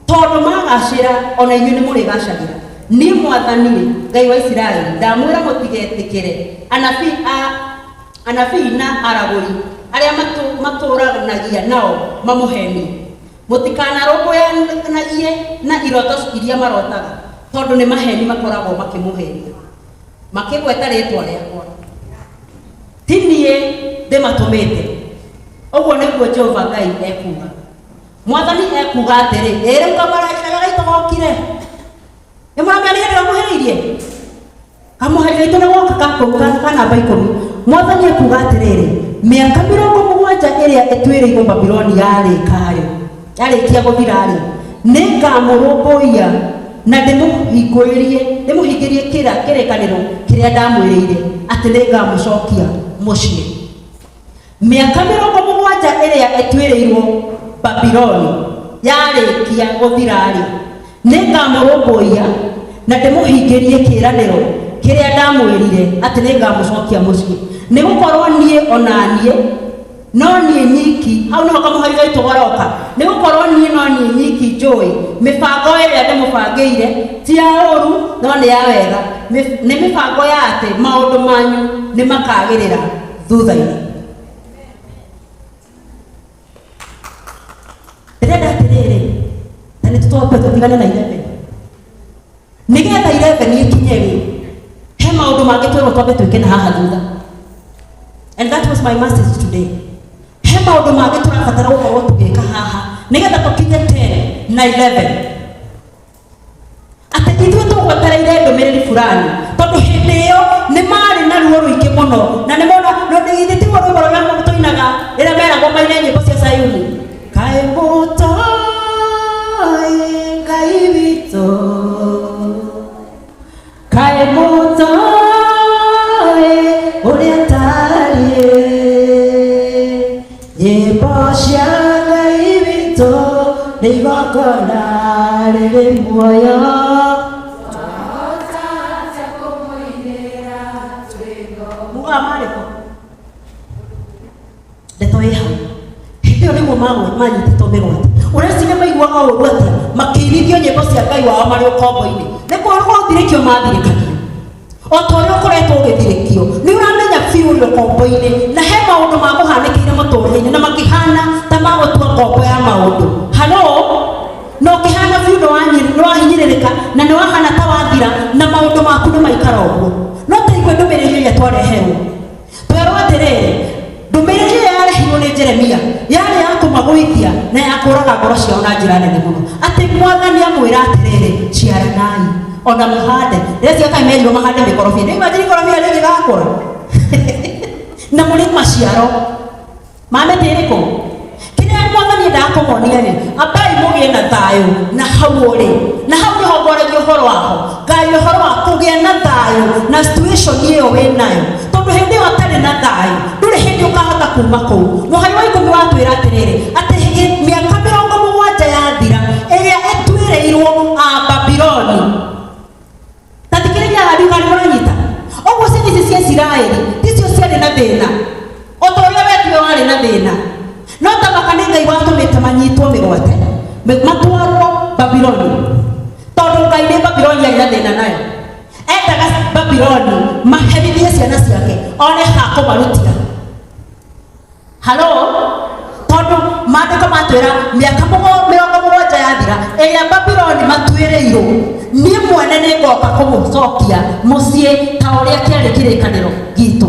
tondũ magacĩra ona inyuĩ nĩ mũrĩgacagĩra niĩ mwathani rĩ Ngai wa Isiraeli ndamwĩra mũtigetĩkĩre anabii na aragũri arĩa matũranagia nao mamũhenie mũtikanarũmbũyanagie na iroto iria marotaga tondũ nĩ maheni makoragwo makĩmũhenia makĩgweta rĩtwa rĩakwa ti niĩ ndĩmatũmĩte ũguo nĩguo Jehova Ngai ekuuga mwathani ekuuga atĩrĩ ĩ rĩu kamũraria gaitũ gokire nĩ mũramenya nĩ hĩndĩ kamũhĩrĩirie kamũhari gaitũ nĩ goka ka namba 10 mwathani ekuuga atĩrĩrĩ mĩaka 70 ĩrĩa ĩtuĩrĩirwo Babiloni yarĩka-rĩ yarĩkia gũthira-rĩ nĩngamũrũmbũiya na ndĩmũhingĩrie kĩrĩkanĩro kĩrĩa ndamwĩrĩire atĩ nĩngamũcokia mũciĩ mĩaka 70 ĩrĩa ĩtuĩrĩirwo Babiloni yarĩkia gũthira-rĩ nĩngamũrũmbũiya na ndĩmũhingĩrie kĩĩranĩro kĩrĩa ndamwĩrire atĩ nĩngamũcokia mũciĩ nĩgũkorwo niĩ ona niĩ no niĩ nyiki hau nĩho kamũhari gaitũ garoka nĩgũkorwo niĩ no niĩ nyiki njũĩ mĩbango ĩrĩa ndĩmũbangĩire ti ya ũũru no nĩ ya wega nĩ mĩbango ya atĩ maũndũ manyu nĩ makagĩrĩra thutha-inĩ ndĩrenda atĩrĩrĩ ta nĩ tũtwambe tũtigane na 11 nĩgetha 11 ĩkinye rĩ he maũndũ mangĩ twĩrwo twambe twĩke na haha thutha and that was my message today he maũndũ mangĩ tũrabatara gũkorwo tũgĩka haha nĩgetha tũkinye 10 na 11 atĩ ithuĩ tũgwetereire ndũmĩrĩri fulani tondũ hĩndĩ ĩyo nĩ marĩ na ruo rũingĩ mũno na nĩ mona no ithe tiguo rwĩmbo rũrĩa tũinaga rĩrĩa meragwo maine nyĩmbo cia Sayuni kaĩ mũtoĩ Ngai witũ kaĩ mũtoĩ ũrĩa tariĩ nyĩmbo cia Ngai witũ nĩ igongona rĩrĩ muoyo mugaga marĩkũ ndeto ĩ hau hĩndĩ ĩyo nĩguo manyitĩtwo mĩgwate ũreciria maiguaga ũru atĩa makĩinithio nyĩmbo cia Ngai wao marĩ ũkombo-inĩ nĩguo gũthirĩkio mathirĩkagio o ta ũrĩa ũkoretwo ũgĩthirĩkio nĩ ũramenya biũ ũrĩ ũkombo-inĩ na he maũndũ makũhanĩkĩire mũtũrĩre-inĩ na makĩhana ta magũtua ngombo ya maũndũ halo na ũkĩhana biũ nĩ wahinyĩrĩrĩka na nĩ wahana ta wathira na maũndũ maku nĩ maikara ũguo no ta igue ndũmĩrĩri ĩrĩa twareherwo twerwo atĩrĩrĩ ndũmĩrĩri ĩyo yarehirwo nĩ Jeremia yarĩ ya kũmagũithia na ya kũraga ngoro ciao na njĩra nene mũno atĩ mwathani amwĩra atĩrĩrĩ ciaranai ona mũhande rĩrĩa kaĩ merirwo mahande mĩkorobia nĩ imagine ikorobia rĩngĩgakũra na mũrĩ maciaro ma mĩtĩ ĩrĩkũ kĩrĩa mwathani endaga kũmonia rĩ ambai mũgĩe na thayũ na hau ũrĩ na hau nĩho ngwaragia ũhoro waho ngaria ũhoro wa kũgĩa na thayũ na situation ĩyo wĩ nayo tondũ hĩndĩ ĩyo ũtarĩ na thayũ ndũrĩ hĩndĩ ũkahota kuma kũu mũhari wa 10 watwĩra atĩrĩrĩ atĩ mĩaka 70 yathira ĩrĩa ĩtuĩrĩirwo a Babiloni ta thikĩrĩria haha kana mũranyita ũguo ciana ici cia Isiraeli ticio ciarĩ na thĩna o ta ũrĩa we tiwe warĩ na thĩna no ta maka nĩ Ngai watũmĩte manyitwo mĩgwate matwarwo Babiloni tondũ Ngai nĩ Babiloni arĩ na thĩna nayo endaga Babiloni maherithie ciana ciake one ha kũmarutĩra halo tondũ maandĩko matwĩra mĩaka 70 yathira ĩrĩa Babiloni matuĩrĩirwo niĩ mwene nĩ ngoka kũmũcokia mũciĩ ta ũrĩa kĩarĩ kĩrĩkanĩro gitũ